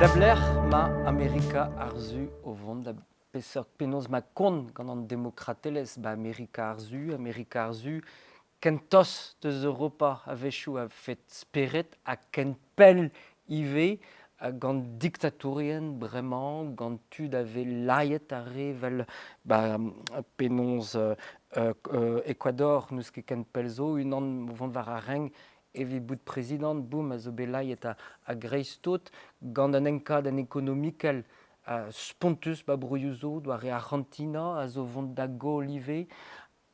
Da belec'h 'ma Amerika ar Su o vont da peseurt penaos 'ma kont gant an demokratelezh 'ba Amerika ar Su, Amerika ar Su ken tost deus Europa a-wechoù a-fet spered ha ken pell ivez gant diktatourien bremañ, gant tud a vez laet ar re 'vel ba penaos Ecuador n'eus ket ken pell zo, unan o vont war ar renk evit bout prezidant, boum, a zo bet laet a-greiz-tout gant un enkadenn ekonomikel spontus ba broioù zo, doare Arc'hantina a zo vont da goll ivez.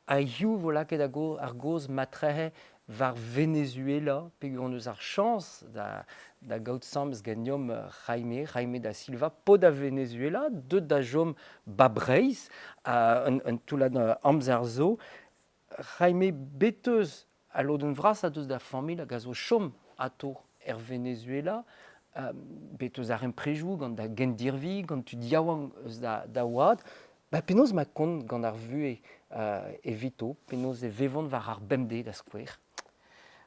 Ha hiziv vo lakaet ar gaoz matrehe war Venezuela peogwir hon eus ar chañs da gaout sames ganeomp Jaime, Jaime da Silva, paotr a Venezuela, deuet da chom ba Breizh un toullad amzer zo. Jaime, bet eus al lodenn vrasañ deus da familh hag a zo chom atô er Venezuela, bet eus darempredoù gant da gendirvi, gant tud yaouank eus da oad. Ba penaos ma kont gant ar vuhez evito, penaos e vevont war ar bemdez da skouer?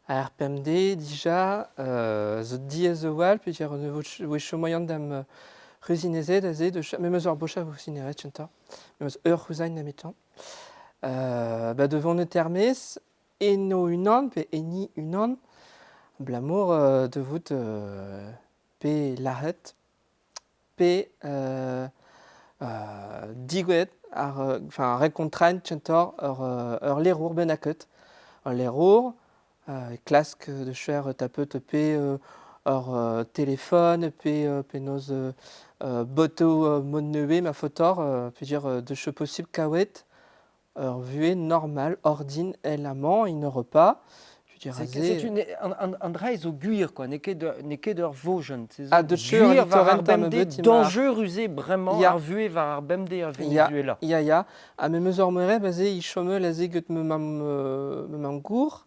Ar pemdez dija zo diaes a-walc'h peogwir ne vo ket moaien da'm c'huzinezed aze de memes ur bochad c'huzinerez kentañ, memes ur c'houzain nemetañ. Ba de vont e-termez eno unan pe enni unan abalamour da vout pe lazhet pe digouezhet ar enfin rekontraet kentoc'h ur lerour bennaket. Ul lerour klask da cher tapet pe ur telefon pe penaos botoù mod nevez ma faotoc'h peogwir deus posubl kaouet ur vuhez normal, ordin èl amañ en Europa. Je veux dire, C'est une, an dra zo gwir, quoi. N'eo ket, n'eo ket ur vojenn. C'est Ah, de gwir war ar bemdez, dangerus eo bremañ ar vuhez war ar bemdez er Venezuela. Ya, ya. Ha me 'meus ur moereb aze, e chomel aze get ma mamm, ma mamm-gour.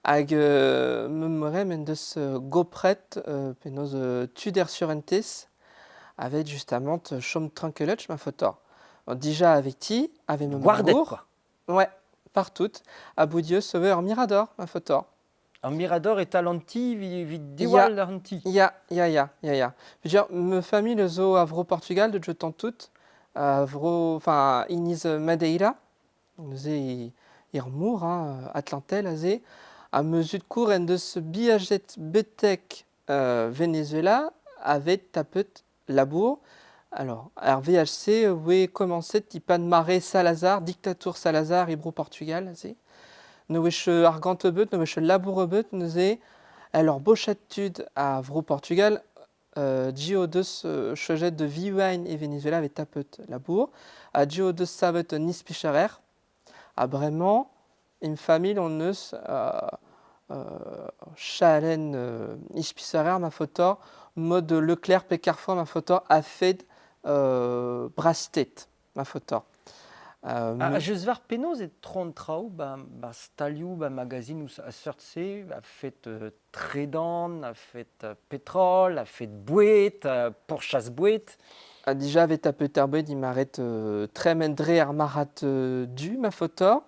Hag ma moereb en deus gopret penaos tud er surentez avec justement chom tranquillet ma faotoc'h. Dija avec ti, avec ma Gwarded, quoi. Ouais, partout. A Boudieu sauver ur mirador, ma faotoc'h. Ar mirador e-tal an ti, evit diwall an ti. Ya, ya, ya, ya, ya. Je veux dire, ma famille zo a vro Portugal de jetant tout, a vro, enfin, Iniz Madeira, neuze ir mor, hein, Atlantel aze, ha ma zud-kozh en deus biajet betek Venezuela avait tapet labour. Alors, ar VHC voe komañset e-pad mare Salazar, diktatour Salazar e Bro-Portugal aze. Ne wech argant ebet, ne wech labour ebet neuze. Alors, bochad tud a Vro-Portugal Gio deus chojet de Vivain e Venezuela avait tapet labour. Ha Gio deus savet un ispicherer. Ha bremañ, em familh hon eus chalenn ispisarer ma faotoc'h, mod Leclerc pe Carrefour ma faotoc'h a-fed brasted ma faotoc'h. Ha just war penaos e tro an traoù ba, ba stalioù, ba magazinoù a seurt-se, a-fet tredan, a-fet petrol, a-fet boued, pourchas boued? Ha dija 'vez tapet ar boued emañ ret tremen dre ar marc'had du ma faotoc'h.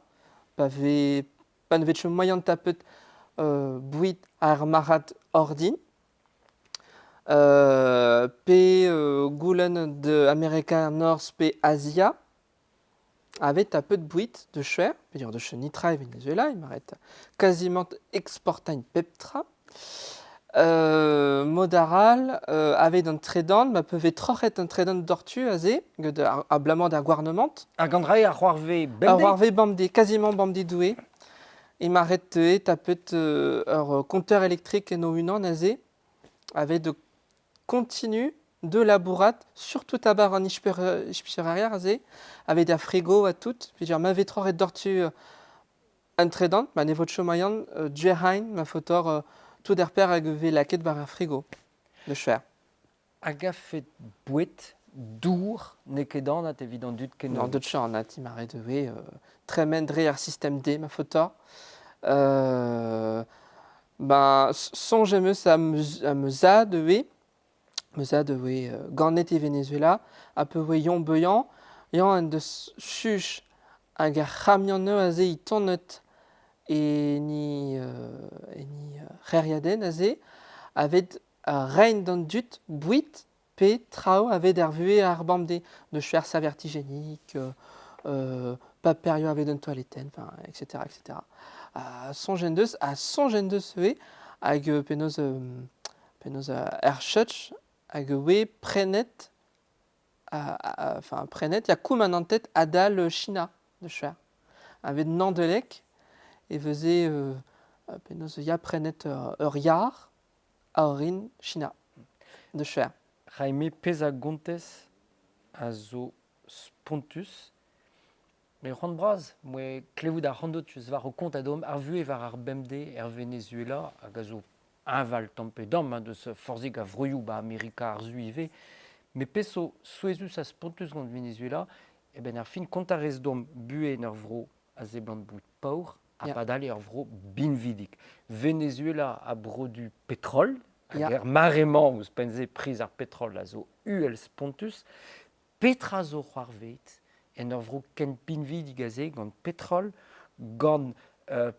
Pa vez pa ne vez ket moaien tapet boued ar marc'had ordin. Pe goulenn de Amerika an Norzh pe Azia a vez tapet boued de cher, peogwir deus nitra e Venezuela emañ ret kazimant eksportañ pep tra. Mod arall a vez an tredan, ma peuvez troc'het an tredan doc'htu aze, get abalamour d'ar gouarnamant. Hag an dra-se a c'hoarvez bemdez? A c'hoarvez bemdez, quasiment bemdez Doue. Emañ ret teue tapet ur compteur électrique en o-unan aze, a vez de continu de labourat, surtout tabar an ispicier aze, avec ar frigo ha tout. Peogwir ma vez troc'het doc'htu Un tredan, ma ne vo ket moaien duerc'hain ma faotoc'h tout ar per hag e vez lakaet war ar frigo da skouer. Hag a-fet boued, dour, n'eo ket anat evit an dud ken. Non, deut anat, ma ret ivez tremen dre ar sistem D ma faotoc'h. Ben, soñj em eus am zad ivez, ma zad e voe ganet e Venezuela ha pa voe Yann Beuillan, Yann en deus chuch hag ar c'hamionoù aze e tonnet en e c'hêriadenn aze, a-ved Reiñ d'an dud boued pe traoù a vez er vuhez ar bemdez, de cher serviette hygiénique, paperioù a vez d'un toaletenn, enfin, etc. etc. Ha soñj en deus, ha soñj en deus ivez hag penaos, penaos er church hag e oe prenet, enfin prenet, ya koumanantet adal China de cher. A vez Nandelec e veze penaos ya prenet ur yar a orin China de cher. Jaime, pezh a gontez a zo spontus. Met c'hoant bras, moe klevout ac'hanout eus war ho kont a-dom ar vuhez war ar bemdez er Venezuela hag a zo hañval tamm pe damm hein, deus forzhig a vroioù ba Amerika ar Su ivez. Met pezh zo souezhus ha spontus gant Venezuela, eh ben ar fin kontañ a rez deomp buhez en ur vro a seblant bout paour ha padal eo ur vro binvidik. Venezuela a brodu petrol, hag er mare-mañ ouzhpenn-se priz ar petrol a zo uhel-spontus. Petra zo c'hoarvezet en ur vro ken pinvidik a se gant petrol, gant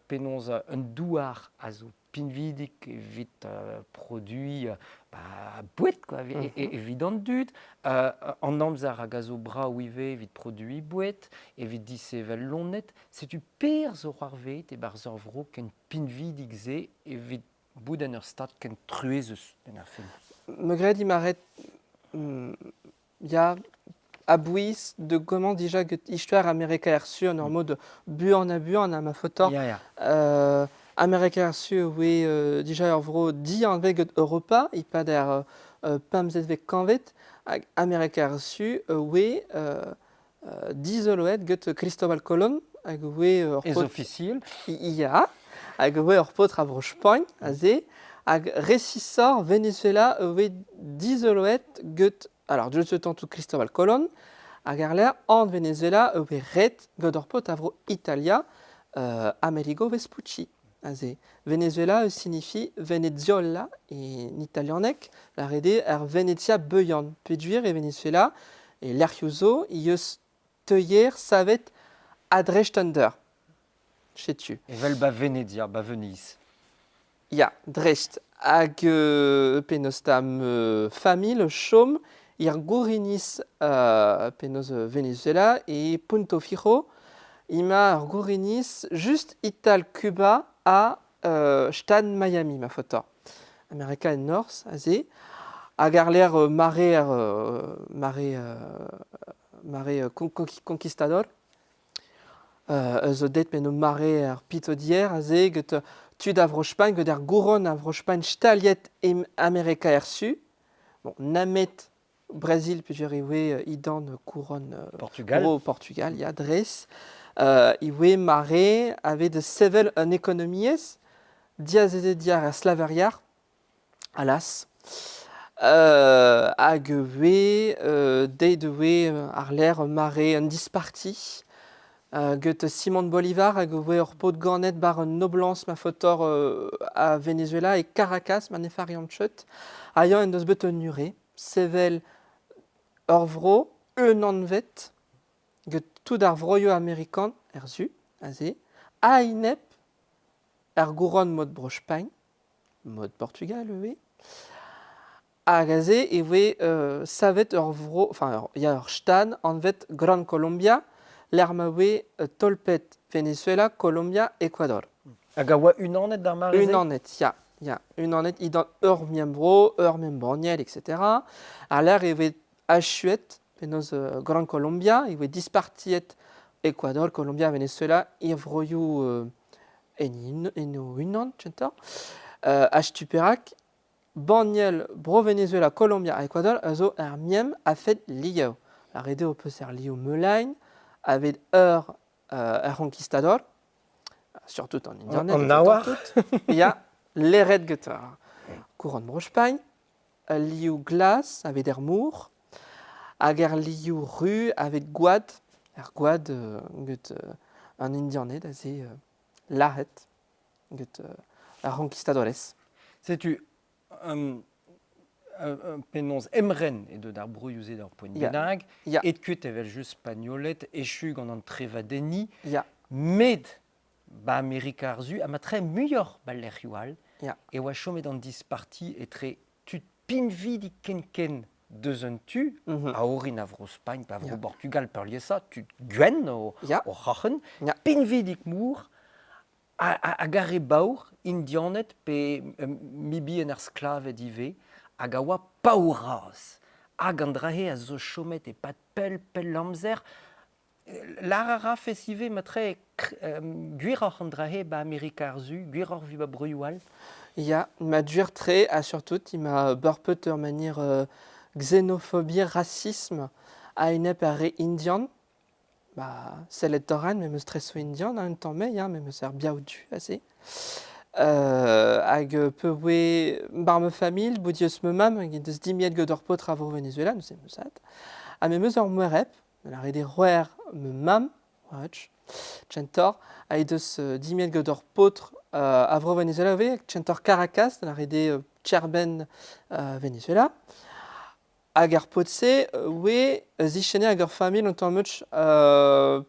penaos un douar a zo pinvidik evit produiñ ba, boued quoi, evit an dud, an amzer hag a zo brav ivez evit produiñ boued, evit disevel loened. Setu per zo c'hoarvezet e-barzh ur vro ken pinvidik-se evit bout en ur stad ken truezus en ar fin. Me gred emañ ret ya a-bouez de comment dija get istor Amerika er Su en ur mod buan ha buan ha ma faotoc'h. Ya, ya. Amerika er Su e voe dija ur vro dianvet get Europa e-pad ar pemzekvet kantved hag Amerika er Su e voe dizoloet get Cristobal Colón hag e voe ur Ez paotr ofisiel. Ya, hag e voe ur paotr a Vro-Spagn aze hag resisoc'h Venezuela e voe dizoloet get alors diouzh tantoù Cristobal Colón hag àr-lerc'h anv Venezuela e voe ret gant ur paotr a vro Italia Amerigo Vespucci aze. Venezuela e signifie Veneziola en italianeg, lâret eo ar Venezia beuian peogwir e Venezuela e lec'hioù zo ez eus teuier savet a-dreist an deur. Setu. Evel ba Venezia, ba Venise. Ya, dreist. Hag penaos 'ta ma familh o chom er Gouriniz penaos Venezuela e Punto Fijo. Emañ ar Gouriniz just e-tal Kuba ha stad Miami ma faota. Amerika en norzh aze. Hag àr-lerc'h mare ar mare mare conquistador zo deuet pennoù mare ar pitodier aze get tud a Vro-Spagn get ar gouron a Vro-Spagn staliet e Amerika er Su. Bon, nemet Brazil peogwir e voe idan kouron Portugal. Bro Portugal, ya, dres. E voe mare avait de sevel un ekonomiezh diazezet diàr ar slaveriac'h Alas. Hag e voe deuet e voe àr-lerc'h mare un disparti get Simón Bolívar hag e voe ur paotr ganet war un noblañs ma faotoc'h a Venezuela e Caracas ma ne farian ket. Ha eñ en deus bet un ure sevel ur vro unanvet get tout ar vroioù amerikan er su aze a-enep ar gouron mod Bro-Spagn. Mod Portugal ivez. Hag aze e voe savet ur vro, enfin il y a ur stan anvet Gran Colombia, lec'h ma voe tolpet Venezuela, Colombia, Ecuador. Hag a oa unanet d'ar mare-se? Unanet, ya, ya. Unanet idan ur mem bro, ur mem banniel, etc. Ha lec'h e voe achuet penaos Gran Colombia, e voe dispartiet Ecuador, Colombia, Venezuela, e vroioù en o-unan kentoc'h. Ha setu perak banniel Bro-Venezuela, Kolombia ha Ecuador a zo ar miem a-fet liav. Ar ret eo peus ar liv melain aveit ur ar c'honkistador, surtout an Indianed. An naouar. Ya, leret get ar Couronne Bro-Spagn, al liv glas aveit ar mor, hag ar liv ru aveit gwad, ar gwad get an Indianed aze lazhet get ar c'honkistadorez. Setu penaos emren eo deuet ar broioù-se d'ur poent bennak, aet kuit evel-just Spagnoled, echu gant an trevadenniñ, met ba Amerika ar Su ha ma tre muioc'h ba lec'hioù all, e oa chomet an disparti etre tud pinvidik ken-ken deus un tu, a orin a Vro-Spagn pe a Vro-Bortugal peurliesañ, tud gwenn o, o c'hroc'hen, pinvidik-mor, hag ar re baour, Indianed pe mibien ar sklaved ivez, hag a oa paour-razh. Hag an dra-se a zo chomet e-pad pell, pell amzer. Lâr a rafes ivez matre gwiroc'h an dra-se 'ba Amerika ar Su, gwiroc'h 'vit 'ba broioù all? Ya, ma gwir-tre ha surtout il m'a beurpeut ur manière xénophobie, racisme a-enep ar re indian. Ba sellet doc'h me 'meus tresoù indian un tamm ya, me 'meus ar biaou du aze. Hag peurweh bar ma familh, bout dieus ma mamm hag he deus dimiet gant ur paotr a vro Venezuela, neuze 'meus aet. Ha me 'meus ur moereb, lâret eo c'hoar ma mamm, watch, kentoc'h, ha he deus dimiet gant ur paotr a vro Venezuela ivez, kentoc'h Caracas, lâret eo kêr-benn Venezuela. Hag ar paotr-se oe zichenne hag ur familh un tamm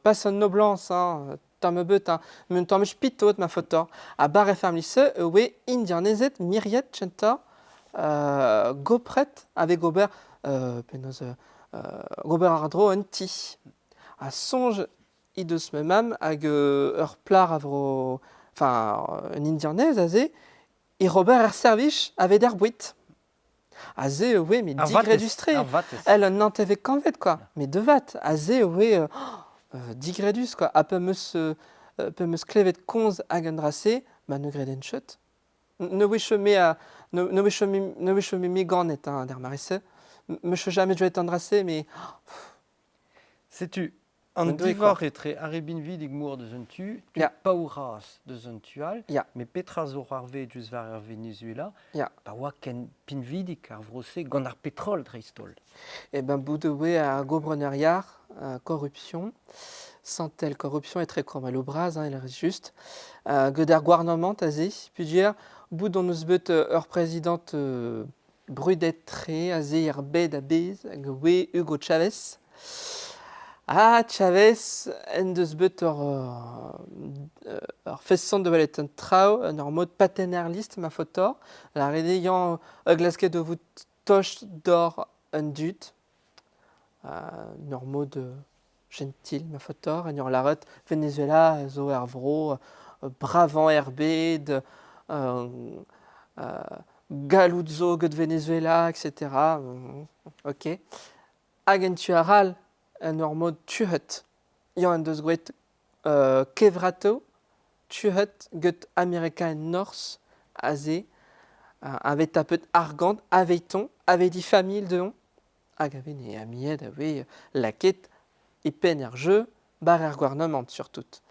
pas an noblañs hein, tamm nebeut hein, met un tamm pitot ma faotoc'h. Ha bar e familh-se oe indianezed miriet kentoc'h gopret avec ober penaos gober àr-dro un ti. Ha soñj he deus ma mamm hag ur plac'h a vro enfin un indianez aze e ober ar servij aveit ar boued. Aze e oe, mais Ar vatezh, digredus-tre. ar vatezh. Elle un naontekvet kantved, quoi. Mais de vat, aze e oe digredus, quoi. Ha pa 'm eus, pa 'm eus klevet komz hag an dra-se, ma ne greden ket. Ne oe chome a, ne oe chome, ne oe chome me ganet hein, d'ar mare-se. Me 'cheus jamais jouet an dra-se, mais Setu an Un doue, quoi. divoc'h etre ar re binvidik-mor deus un tu, tud paour-razh deus un tu all, met petra zo c'hoarvezet diouzh war ar Venezuela, pa oa ken pinvidik ar vro-se gant ar petrol dreist-holl. Eh ben, bout e oe ar gobreneuriar, corruption, santel corruption etre krommelloù bras, hein, il reste juste, get ar gouarnamant aze, peogwir bout hon eus bet ur prezidant brudet-tre aze er bed a-bezh hag oe Hugo Chavez. Ah, Chavez en deus bet ur, ur feson da welet an traoù en ur mod paternalist ma faotoc'h. Lâret eo yañ a glasket o vout tost doc'h an dud, en ur mod gentil ma faotoc'h, en ur lâret Venezuela zo er vro bravañ er bed, galloud zo get Venezuela, etc. Ok. Hag en tu arall, en ur mod tuhet, yañ en deus graet kevrato tuhet get Amerika en Norzh aze, avait tapet argant aveiton, aveit he familh dezhoñ. Hag a vez amiet a vez lakaet e penn ar jeu bar ar gouarnamant surtout.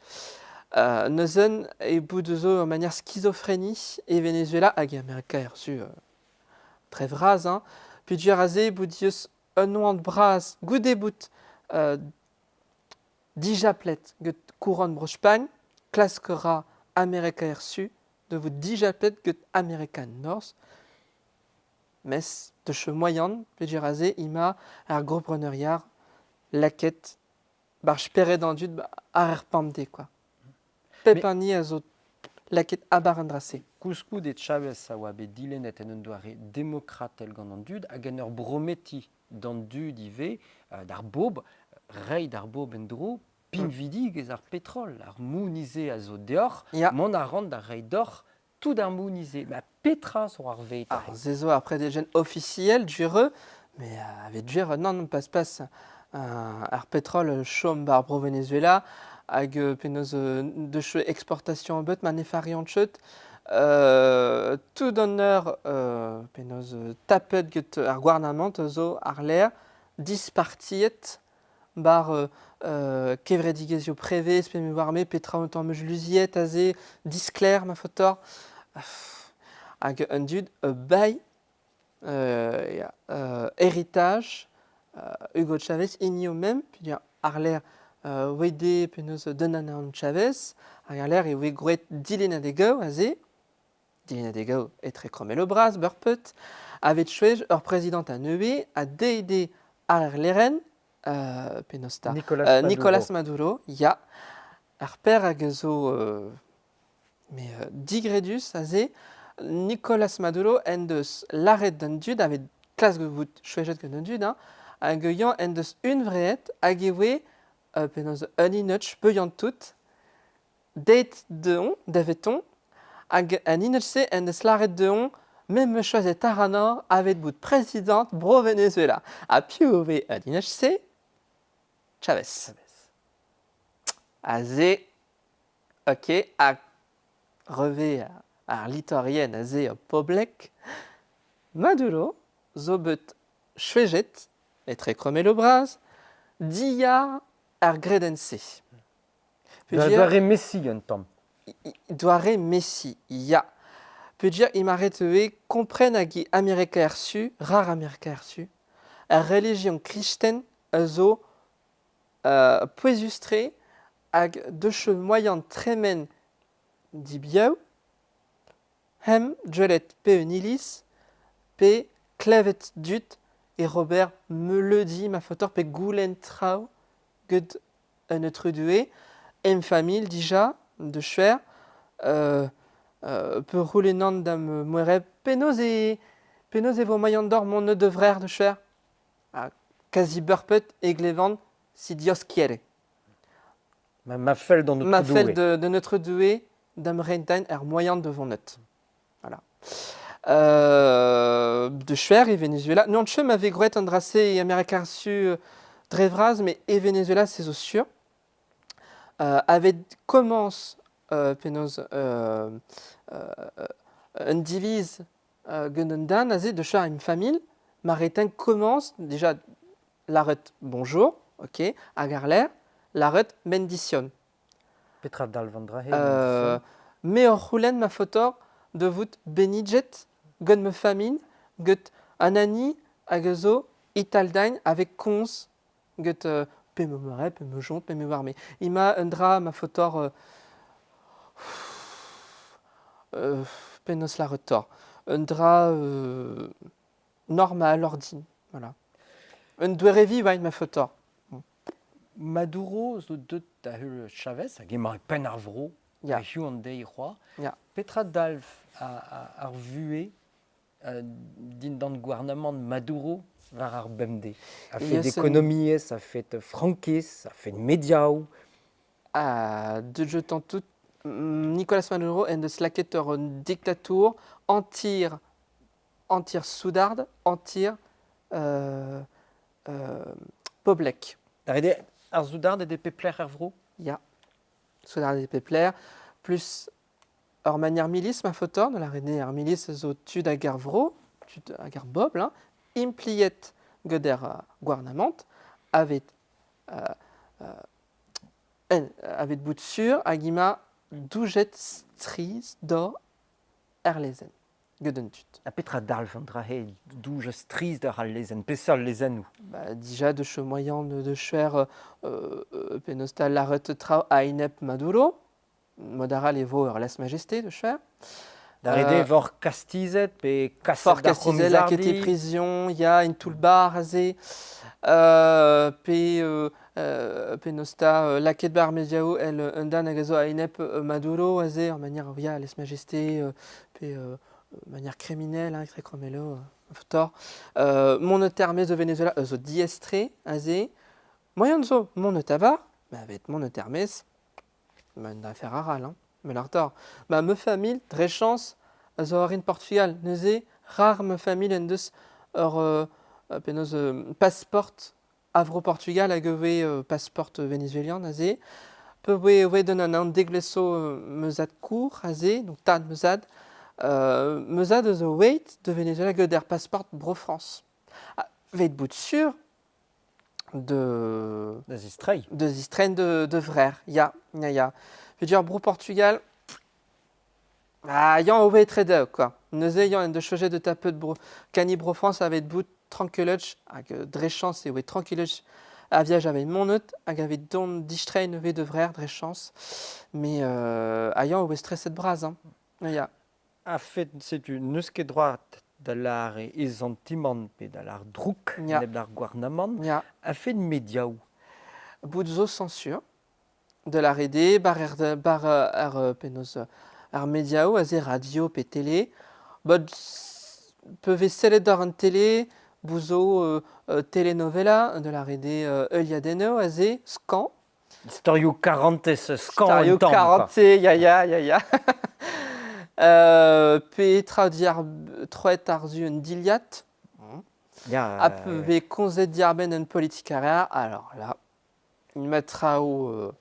Neuzen e bout zo ur manier skizofreni e Venezuela hag e Amerika er Su tre vras hein. Peogwir aze bout dieus un oan bras goude bout dijaplet get kouron Bro-Spagn, klask ra Amerika er Su da vout dijaplet get Amerika an Norzh. Mes deus moaian peogwir aze ema ar groupreneuriar lakaet bar spered an dud àr ar pemdez quoi. Pep hini a zo lakaet abar an dra-se. Koulskoude Chavez a oa bet dilennet en un doare demokratel gant an dud hag en ur brometiñ d'an dud ivez, d'ar bobl, reiñ d'ar bobl en-dro pinvidigezh ar petrol, ar mouniz-se a zo deoc'h, mont a ran da reiñ deoc'h tout ar mouniz-se. Ma petra zo ar ved Alors, se zo ar prezegenn ofisiel, Jure, mais avec Jure, non, non, pas pas. Ar petrol chom bar bro Venezuela hag penaos deus exportation bet ma ne fariant cheut tout an eur penaos tapet get ar gouarnamant zo ar l'air dispartiet bar kevredigezhioù prevez pe me oar me petra un tamm luziet aze, disklaer ma faotoc'h. Hag un dud bailh ya, heritage Hugo Chavez hini mem, peogwir àr-lerc'h oe penaos Donald Chavez, hag àr-lerc'h e voe gwraet dilennadegoù aze. Dilennadegoù etre Krommello Bras, Beurpeut, a-wech chwech ur prezidant a-nevez ha deuet eo àr lêrenn penaos 'ta Nicolas Maduro. Nicolas Maduro, ya. Ar per hag a zo mais digredus aze. Nicolas Maduro en deus lâret d'an dud a vez klask vout choajet gant an dud hein, hag eñ en deus hunvreet hag e voe penaos un inutch beuiant tout deit dezhoñ daveton hag an inutch-se en deus lâret dezhoñ me 'm eus choazet Taranor aveit bout prezidant Bro-Venezuela. Ha piv e voe an inutch-se? Chavez. Aze, ok, ha revez ar litorien aze poblek, Maduro zo bet choejet etre krommelloù bras diàr ar gredenn-se. Doare Messi un tamm. Doare Messi, ya. Peogwir emañ ret ivez kompren hag e Amerika er Su, rar Amerika er Su, ar relijion kristen a zo pouezus-tre hag deus moaien tremen dibiaou, hemp gwelet pe un iliz pe klevet dud e ober meuleudi ma faotr pe goulenn traoù get un autre Doue, em familh dija, de chwer, peurc'houlennan da'm moereb penaos e penaos e vo moaien d'or mont de vrer de chwer. Ha quasi beurpet e glevan si Dios quiere. Ma fell d'an Ma fell de notre Doue da'm rentañ er moaien de vonet. Voilà. De chwer e Venezuela. Non, chum avait groet an dra-se e Amerika ar Su dre vras, mais e Venezuela, c'est zo sûr. Avait commence penaos un diviz gant un den aze de chwer em familh, ma reten commence déjà lâret bonjour, ok, hag ar-lerc'h lâret bendition. Petra dalv an dra-se? Me ur c'houlenn ma faotr da vout benniget gant ma familh, get an hani hag a zo e-tal-din avec komz get pe ma mare, pe ma soñj, pe me oar-me. Emañ un dra ma faotr penaos lâret 'ta? Un dra normal, ordin, voilà. Un doare vivañ ma faotr. Maduro zo deuet da heul Chavez hag emañ e penn ar vro hiziv an deiz c'hoazh. Petra dalv ar vuhez dindan gouarnamant Maduro war ar bemdez? A-fet ekonomiezh, a-fet frankiz, a-fet mediaoù. Ah, deut je tout Nicolas Maduro en deus lakaet ur diktatour antir antir soudard, antir poblek. Da ret eo ar soudarded e pep lec'h er vro? Ya, soudarded e pep lec'h, plus ur manier milis ma faotr, da lâret eo ar milis zo tud ag ar vro, tud ag ar bobl, hein, impliet gant ar gouarnamant, aveit aveit bout sur hag emañ doujet strizh doc'h ar lezenn. Get an tud. Ha petra dalv an dra-se doujañ strizh d'ar al lezenn? Peseurt lezennoù? Ba, dija deus moaien de faire penaos 'ta lâret traoù a-enep Maduro. Mod arall e vo ur lèse-majesté de faire. Da ret eo vor kastizet pe kaset Fort d'ar kastizet lakaet e c'homisardi? prizion, ya, en toull-bac'h aze. Pe penaos 'ta lakaet 'ba ar mediaoù el un den hag a zo a-enep Maduro aze, ur manière, ya, lèse-majesté, pe manière criminelle, hein, etre krommello, tort. Mont er-maez eus Venezuela zo diaes-tre aze. Moaien zo mont e tavar, ma vet mont er-maez, ma un afer arall, hein, met ar tort. Ma ma familh, dre chañs, a zo orin Portugal. Neuze, rar ma familh en deus ur penaos passeport a Vro-Portugal hag ivez passeport venezuelian aze. Pe voe d'un an degouezh ma zad-kozh aze, donc tad ma zad, ma zad a zo oeit de Venezuela get ar passeport Bro-Frañs. Ha 'veit bout sur de Da zistreiñ. De zistreiñ de vrer, ya, ya, ya. Peogwir Bro-Portugal, ah, yañ ober etre daou, quoi. Neuze, yañ en deus choajet de tapout bro kani Bro-Frañs aveit bout tranquilloch hag dre chañs e oe tranquilloch a viaj aveit monet hag aveit dont distreiñ neuze de vrer dre chañs. Mais ah yañ oe streset bras, hein. Ya. A-fet, setu, n'eus ket droad da lâr e santimant pe da lâr drouk enep d'ar gouarnamant. A-fet mediaoù. Bout zo censure de la RD, bar ar penaos ar mediaoù aze radio pe tele, but pe vez sellet doc'h an tele, bout zo telenovela de la rede heuliadennoù aze, skañv. Istorioù karantez skañv un tamm, quoi. karantez, ya ya ya ya. Petra diar troet àr-zu un dilhad. Ya, Ha pe vez komzet diàr-benn un politikerezh, alors là, ma traoù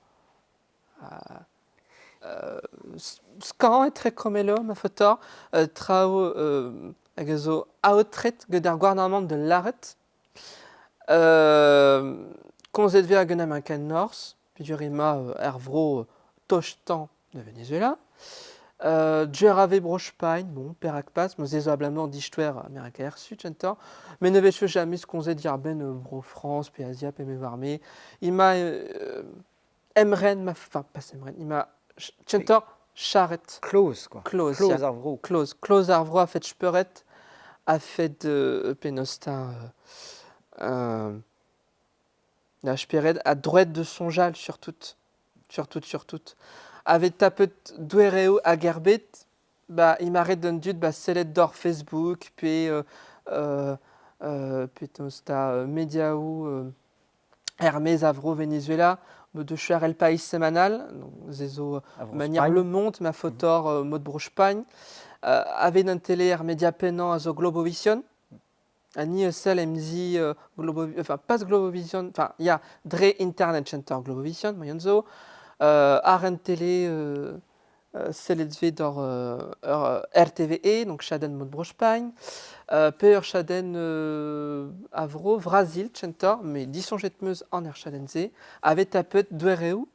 skañv etre Kromelo ma faota, traoù hag a zo aotret gant ar gouarnamant da lâret. Komzet vez hag un Amerika Norzh, peogwir emañ er vro tostañ da Venezuela. Deur a vez Bro-Spagn, bon, perak pas, se zo abalamour d'istoer Amerika er Su kentoc'h. Met ne vez james komzet diàr-benn Bro-Frañs pe Azia pe me oar-me. Emañ emren ma... Enfin, pas emren, emañ kentoc'h charret. Kloz, quoi. Kloz, Kloz ya. ar vro. Kloz, kloz ar vro a-fet speured, a-fet penaos 'ta da spered ha droed da soñjal surtout, surtout, surtout. A vez tapet doereoù hag er bed, ba emañ ret d'an dud ba sellet doc'h Facebook pe penaos 'ta mediaoù er-maez a vro Venezuela, deus El País Semanal, se zo manier Le Monde, ma fotor mod Bro-Spagn, a vez un tele er media pennañ a zo Globovision. Ha ni eus sell em zi Globo, enfin pas Globovision, enfin ya, dre Internet Center Globovision, moyen zo, àr un tele sellet vez doc'h ur RTVE, donc chadenn mod Bro-Spagn, pe ur chadenn a vro Vrazil kentoc'h, met disoñjet 'm eus an er chadenn-se, a vez tapet doareoù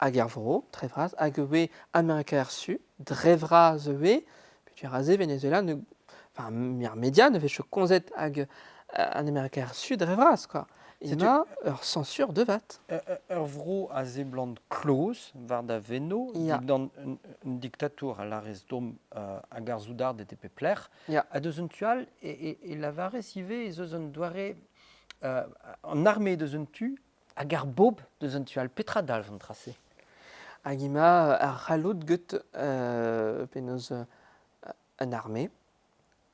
hag er vro, dre vras, hag ivez Amerika ar Su, dre vras ivez, peogwir aze Venezuela ne enfin ar media ne vez ket komzet hag an Amerika ar Su dre vras quoi. Emañ ur censure de vat. Ur vro a seblant kloz war da veno dindan un diktatour a lârez deomp hag ar soudarded e pep lec'h. Ha deus un tu all e lavarez ivez ez eus un doare an arme deus un tu hag ar bobl deus un tu all. Petra dalv an dra-se? Hag emañ ar c'halloud get penaos un arme.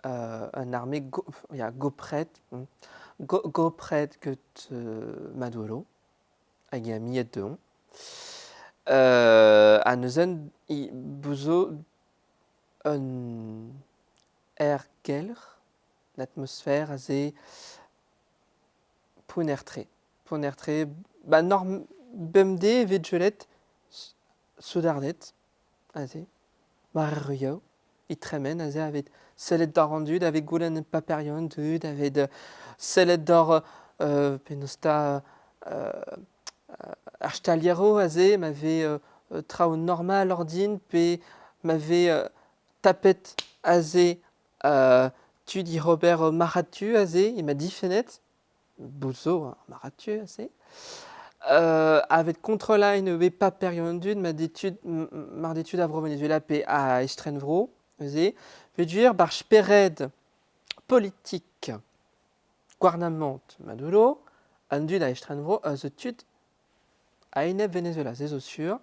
Un arme go ya gopret gopret get Maduro hag e amied dezhañ. Ha neuze e zo un aergelc'h, l'atmosphère aze pounner-tre. Pounner-tre, ba norm bemdez e vez gwelet soudarded aze, war ar ruioù, e tremen aze aveit sellet doc'h an dud, aveit goulenn paperioù an dud, aveit sellet doc'h penaos 'ta ar stalieroù aze ma vez traoù normal ordin pe ma vez tapet aze tud oc'h ober marc'had-tu aze, emañ difennet. Bout zo ar marc'had-tu aze. Aveit kontrollañ ivez paperioù an dud ma tud mar d'eo tud a vro-Venezuela pe a estrenvro neuze peogwir 'barzh spered politik gouarnamant Maduro an dud a estrenvro a zo tud a-enep Venezuela, se zo sur.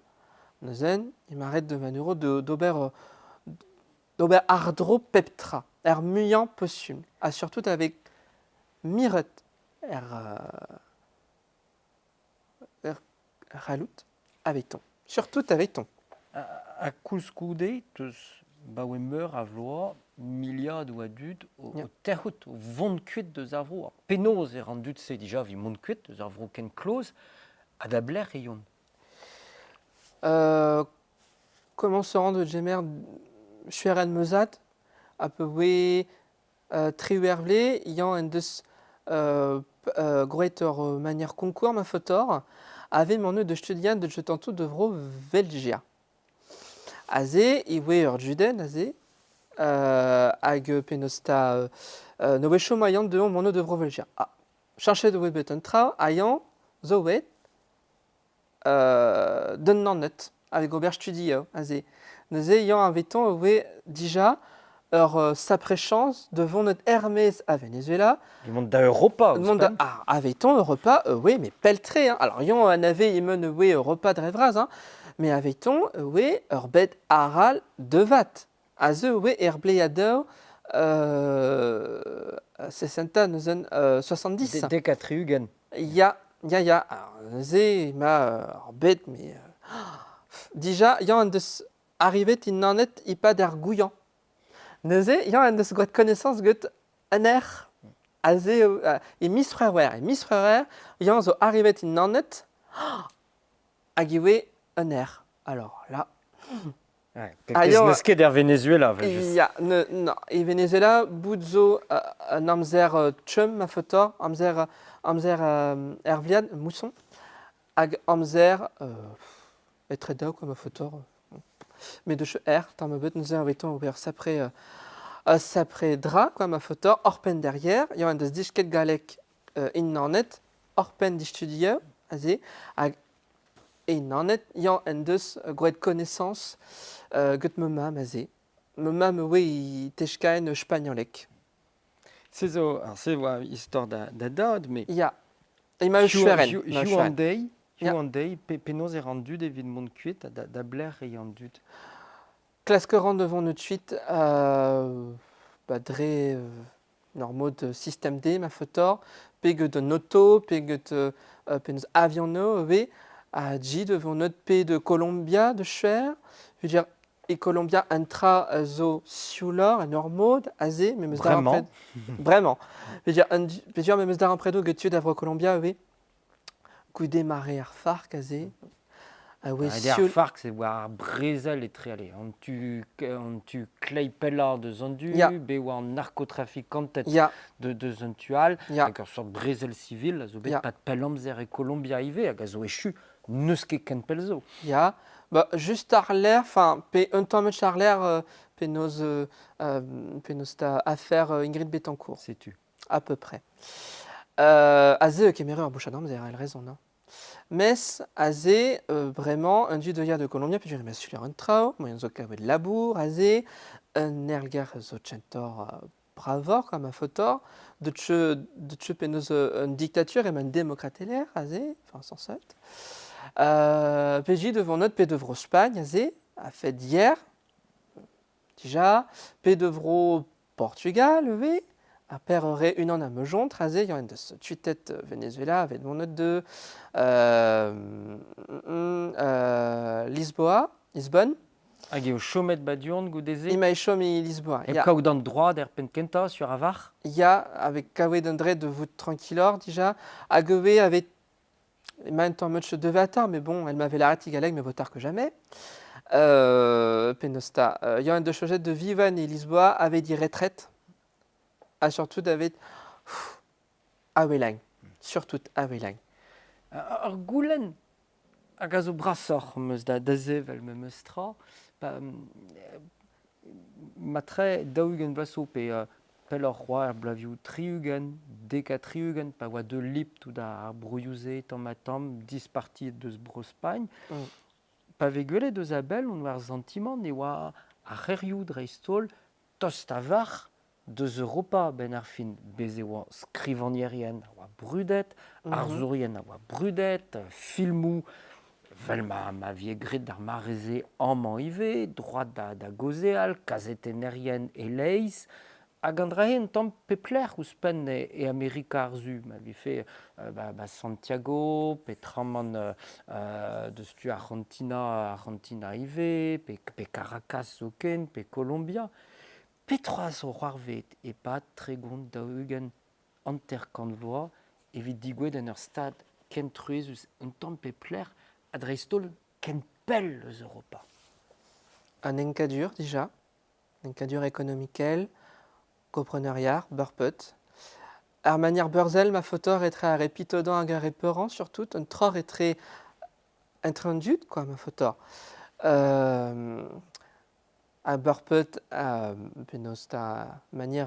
Neuze emañ ret da Maduro d'ober d'ober àr-dro pep tra, ar muiañ posubl ha surtout avec miret er er c'halloud avetoñ, surtout avetoñ. Ha koulskoude 'teus 'baoe meur a vloaz miliadoù a dud o tec'hout, o vont kuit deus ar vro. Penaos e ran dud-se dija evit mont kuit deus ar vro ken kloz ha da belec'h e yont? Comment se rendre Jemer Chueren Meuzad a peu voe triwec'h vloaz yañ en deus groet ur manier concours ma faotor ave m'en da studiañ da jetantoù da vro Velgia. Aze e voe ur judenn aze hag penaos 'ta ne oa chom a-yañ dezhañ mont da vro Velgia. Ah, cheñchet e oa bet an tra ha yañ zo bet d'un Naoned avec ober studioù aze. Neuze yañ avetoñ e voe dija ur sapre chañs da vont er-maez a Venezuela. Da mont da Europa Mont da, ah, avetoñ Europa, oui, mais pell-tre. Hein. Alors yañ anave e meun e voe Europa dre vras, hein. Me aveton oe ur bed arall devat. Aze oe er bleadoù 60 neuzen 70. Dek ha 60. Ya, ya, ya. Alors, neuze ema ur bed, mais dija, Yann en deus arrivet innanet e-pad ar gouiañ. Neuze, Yann en deus gwraet connaissance get an aer. Aze e miz C'hwevrer, e miz C'hwevrer, Yann zo arrivet innanet hag ivez un aer. Alors là, Ouais, Ah, pezh Yann, n'eus ket er Venezuela, evel-just. Ya, ne, non. E Venezuela, bout zo un amzer chum ma faota, amzer, amzer ervliad, mousson, hag amzer etre daou quoi ma faota. Met deus aer, tamm ebet, neuze evitañ ober sapre, sapre dra quoi ma faota, oc'hpenn derrière, ya en deus disket galleg innanet, oc'hpenn distudiañ aze, hag innanet, ya en deus gwraet connaissance get ma mamm aze. Ma mamm oe e teskaen spagnoleg. Se zo, alors se oa istor da dad, met Ya, emañ Hiziv Schwerin. hiziv- Emañ hiziv an Schwerin. deiz, hiziv Ya. an deiz, penaos e ran dud evit mont kuit ha da belec'h e an dud? Klask a ran da vont kuit ba dre ur mod système D ma faota, pe get an auto, pe get penaos avionoù ivez, ha dji da vont pe de Colombia da Schwer. Je veux dire, e Colombia un tra a zo siouloc'h en ur mod aze, memes Bremañ. darempred. Bremañ. Je veux dire, un, je veux dire memes darempredoù get tud a vro Colombia ivez. Goude mare ar Farc aze. Ah ouais, Ah, ar sioul. Farc, c'est war ar brezel etre allez, an tu kleiz pellañ deus an du, be oa an narkotrafikanted deus an tu all, hag ur seurt brezel sivil a zo bet pad pell amzer e Kolombia ivez, hag a zo echu n'eus ket ken pell zo. Ya. Bah, just àr-lerc'h, enfin, pe un tamm àr-lerc'h penaos, penaos 'ta affaire Ingrid Betancourt, Setu. À peu près. Aze e kemere ur bouchad amzer, elle raison, hein. Mes aze, bremañ, un dud ya de Colombia, peogwir emañ sur an traoù, moaien zo kaout labour aze, un aergelc'h zo kentoc'h bravoc'h quoi, ma faotoc'h, deut penaos un dictature emañ un demokratelezh aze, enfin sañset. PJ devant notre pe de Vro-Spagn aze, a-fet hier, dija, pe de Vro Portugal ivez, ha per re unan am eus jontr aze, ya en deus tuitet Venezuela aveit mont de Lisboa, Lisbonne. Hag eo chomet ba du-hont goude-se? Emañ e chom e Lisboa, Hep ya. kaout an droad er penn-kentañ sur a-varc'h? Ya, avec kaouet an dre de vout tranquilloc'h dija, hag ivez avec emañ un tamm much devatar, mais bon, elle m'avait lâret galleg, mais vaut tard que jamais. Penaos 'ta, ya en deus chojet de vivañ e Lisboa aveit e retret, ha surtout aveit Awelañ, surtout Awelañ. Ur goulenn hag a zo brasoc'h am eus da sevel memes tra. Pa, matre 40 vloaz zo pe pelloc'h c'hoazh er bloavezhioù 60, 70, pa oa deuet lip tout ar broioù-se tamm-ha-tamm dispartiet deus Bro-Spagn. Pa vez gwelet eus a-bell on war santimant e oa ar c'hêrioù dreist-holl tost a-walc'h deus Europa a-benn ar fin. Bez' e oa skrivagnerien a oa brudet, arzourien a oa brudet, filmoù 'vel ma vije graet d'ar mare-se amañ ivez, droad da gaozeal, kazetennerien e-leizh. Hag an dra-se un tamm pep lec'h ouzhpenn e Amerika ar Su, ma vefe ba Santiago, petramant deus tu Arc'hantina, Arc'hantina ivez, pe Caracas zoken, pe Kolombia. Petra zo c'hoarvezet e-pad 30, 40, 50 vloaz evit degouezhet en ur stad ken truezus un tamm pep lec'h ha dreist-holl ken pell eus Europa? Un enkadur dija, enkadur ekonomikel, komprener beurpeut. Ar manier beurzel ma faotoc'h etre ar re pitodañ hag ar re peurañ surtout, un troc'h etre an dud quoi ma faotoc'h. Ha beurpeut penaos 'ta manier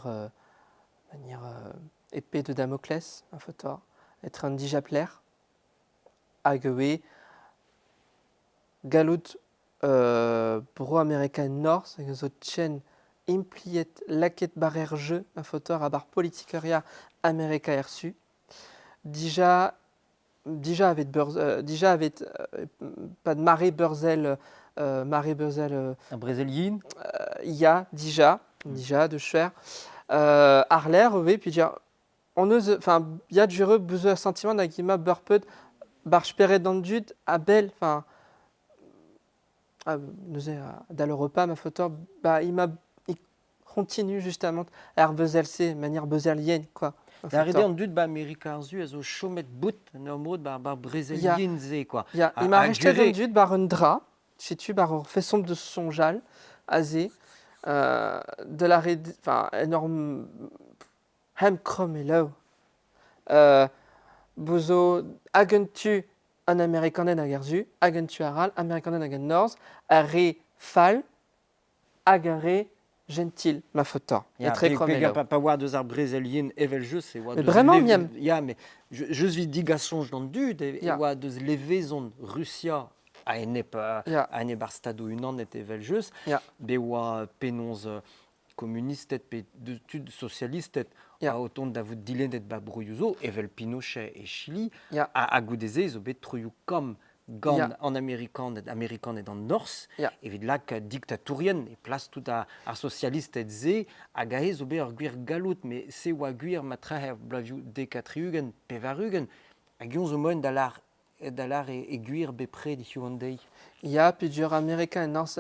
épée de Damoclès ma faotoc'h, etre an dijapler hag ivez gallout Bro-Amerika Norzh hag a zo chen impliet lakaet war ar jeu ma faotoc'h a-barzh politikerien Amerika er Su. Dija Dija evet beurz, dija evet pad mare beurzel, mare beurzel Ar brezel yin? Ya, dija, dija de chwer. Ar l'air, oui, puis dire, on eus, enfin, ya jure besoin sentiment da gima beurpeut bar spered d'an dud a bell, enfin, neuze da l'Europa ma fotor, ba ima il continue justement ar bezel-se, manière bezelienne, quoi. Da rede an dud ba Amerika ar Su a zo chomet bout en ur mod bar brezel yin-se, quoi. Ya, il m'a resté an dud bar un dra, setu bar ur façon de sonjal, aze, de la red, enfin, énorme, hem krom e laou. Bozo hag un tu an Amerikanen hag ar Su, hag un tu arall, Amerikanen hag an Norzh, ar re fall hag ar re gentil, ma fotor. Ya, Etre pe, krom e pe, laou. pa, pa oa deus ar brezel yen evel just, e oa Mais deus bremañ, lev- miam. Ya, mais just vit digas soñj d'an dud, e, e Ya. oa deus levezon Rusia a-enep Ya. a-enep ar Stadoù-Unanet evel just, Ya. be oa penaos komunisted pe deus tud sosialisted Ya. a o tont da vout dilennet ba broioù zo, evel Pinochet e Chili, Ya. ha goude-se zo bet troioù kamm gant Ya. an Amerikaned, Amerikaned an Norzh, Ya. evit lakaat diktatourien e plas tout ar sosialisted-se, hag aze zo bet ur gwir galloud, met se oa gwir ma traer bloavezhioù dek ha tri-ugent, pevar-ugent, hag eñ zo moaien da lar e gwir bepred hiziv an deiz. Ya, peogwir Amerika en Norzh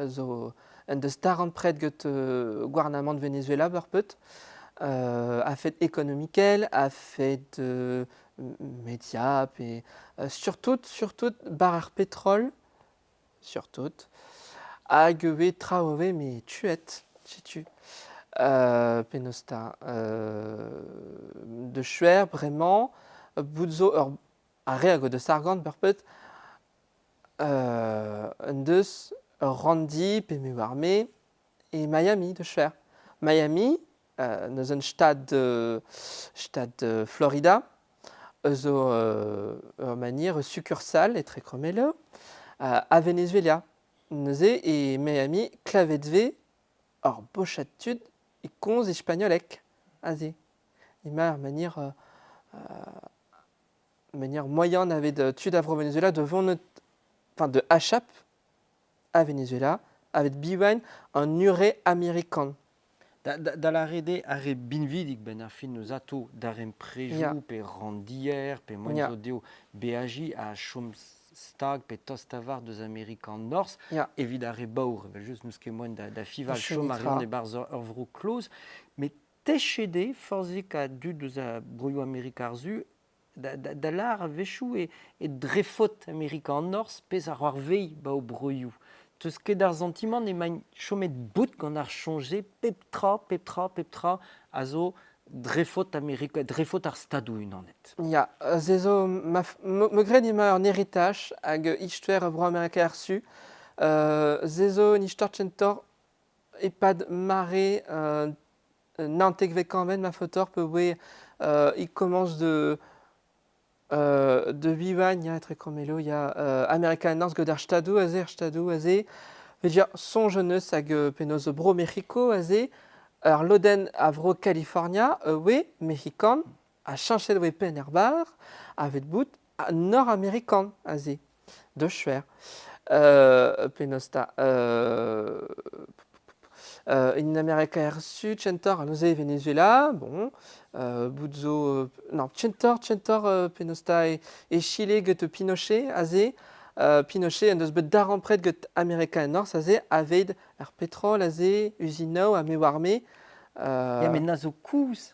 zo en deus darempred get gouarnamant Venezuela beurpeut, a-fet ekonomikel, a-fet media, pe surtout, surtout bar ar petrol, surtout, hag ivez traoù ivez met tuet, setu. Penaos 'ta de chuer bremañ, bout zo ur ar re hag o deus argant beurpeut, en deus ur ranndi pe me oar-me e Miami da skouer. Miami, n'eus un stad, stad Florida, zo ur manier succursale etre Kromelo ha Venezuela. Neuze e Miami klevet 'vez ur bochad tud e komz e spagnoleg aze. Emañ ur manier, manière moyen avait tud a Vro-Venezuela de vont enfin de achap a Venezuela avec biwan an ure amerikan. Da lâret eo ar re binvidik benn ar fin eus ato darempredoù pe randier pe moaien zo dezho beajiñ ha chom stag pe tost a-walc'h deus Amerika an Norzh evit ar re baour. Evel-just n'eus ket moaien da fival chom a reont e-barzh ur vro kloz. Met techet eo forzhik a dud eus a broioù Amerika ar Su da lâr a-wechoù e drefot Amerika an Norzh pezh a c'hoarvez 'ba o broioù. 'Teus ket ar santimant emaint chomet bout gant ar soñj-se pep tra, pep tra, pep tra a zo drefot Amerika, drefot ar Stadoù-Unanet. Ya, se zo ma, me gred emañ un heritage hag istor Bro-Amerika ar Su. Se zo un istor kentoc'h e-pad mare naontekvet kantved ma faotoc'h peogwir e komañs de vivañ ya etre Kromelo ya Amerika an Norzh gant ar Stadoù aze, ar Stadoù aze. Veut dire soñj hon eus hag penaos Bro-Mec'hiko aze, ur lodenn a Vro-Kalifornia oe mec'hikan ha cheñchet oe penn er bar a-vet bout nord-amerikan aze. Deus schwer. Penaos 'ta en Amerika er Su, kentoc'h neuze Venezuela, bon, bout zo non, kentoc'h penaos 'ta e Chile get Pinochet aze. Pinochet en deus bet darempred get Amerika en Norzh aze aveit ar petrol aze, uzinoù ha me oar-me. Ya, met na zo koulz.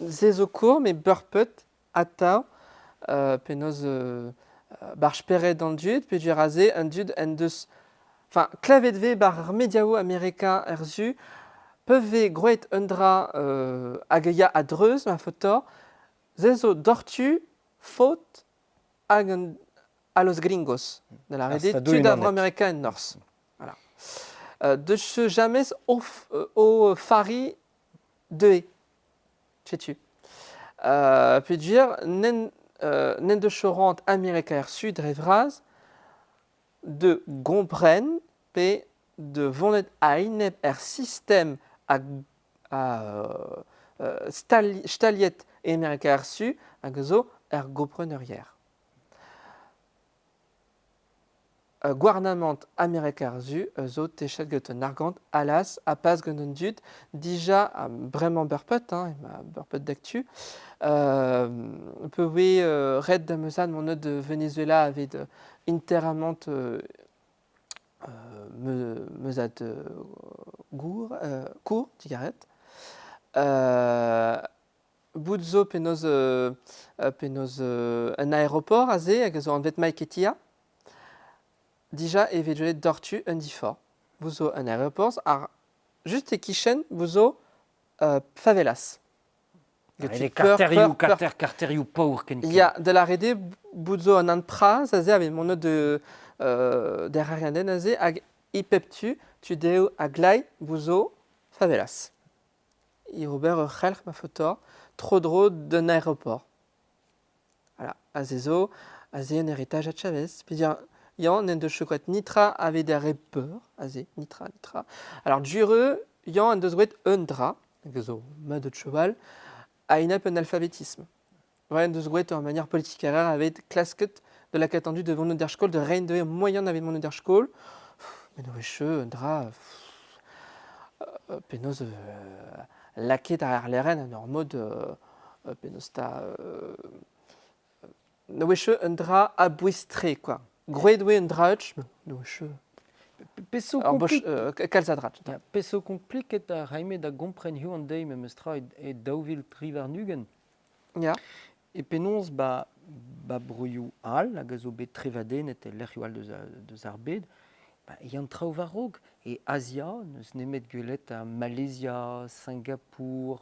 Se zo kour, met beurpeut atav penaos bar spered an dud peogwir aze an dud en deus enfin klevet 'vez 'bar ar mediaoù amerikañ er su pa vez gwraet un dra hag a ya a-dreuz ma faotoc'h se zo doc'htu faot hag an a los gringos da Ar lâret eo tud Stadoù-Unanet. Amerika en Norzh. Voilà. Deus james o fari deuet. Setu. Peogwir n'en deus choant Amerika er Su dre vras de gompren pe de vonet a-enep er sistem a, a staliet e Amerika er Su hag a zo er gopreneurier. Gouarnamant Amerika ar Su zo techet gant un argant alas ha pas gant an dud dija bremañ beurpet hein, emañ beurpet d'actu. Pe ret da meuzad mont de Venezuela evit interamant meuzad gour kour digaret. Bout zo penaos penaos un aeroport aze hag a zo anvet Maiquetía. Dija e vez deuet doc'htu un diforc'h. Bout zo un aeroporzh ar just e-kichen bout zo favelas. Get karterioù, karter, karterioù paour ken ken. Ya, da lâret eo bout zo un hent pras aze aveit mont de derc'heriadenn aze hag e pep tu, tu dezho a-glai bout zo favelas. E ober ur c'helc'h ma faotoc'h tro-dro d'un aeroport. Voilà, aze zo, aze un heritage a Chavez. Peogwir Yann n'en deus chokat nitra aveit ar re peur, aze, nitra, nitra. Alors Jureux, Yann en deus gwraet un dra, hag a zo mat da cheval, a-enep un alphabetisme. Ouais, en deus gwraet ur manière politikerezh aveit klasket da lakaat an dud da vont d'ar skol, da reiñ dezhe moaien aveit mont d'ar skol. Met a-wechoù, un dra penaos lakaet ar lêrenn en ur mod penaos 'ta a-wechoù un dra a-bouez-tre quoi. Gwraet 'oe un dra hutch, a-wechoù Peseurt ur boch kalz a dra. Peseurt kompliket a raime da gompren hiziv an deiz memes tra e 2023? Ya. E penaos ba ba broioù all hag a zo bet trevadennet e lec'hioù all deus ar bed, ba e an traoù war-raok. E Azia, n'eus nemet gwelet Malaysia, Singapour,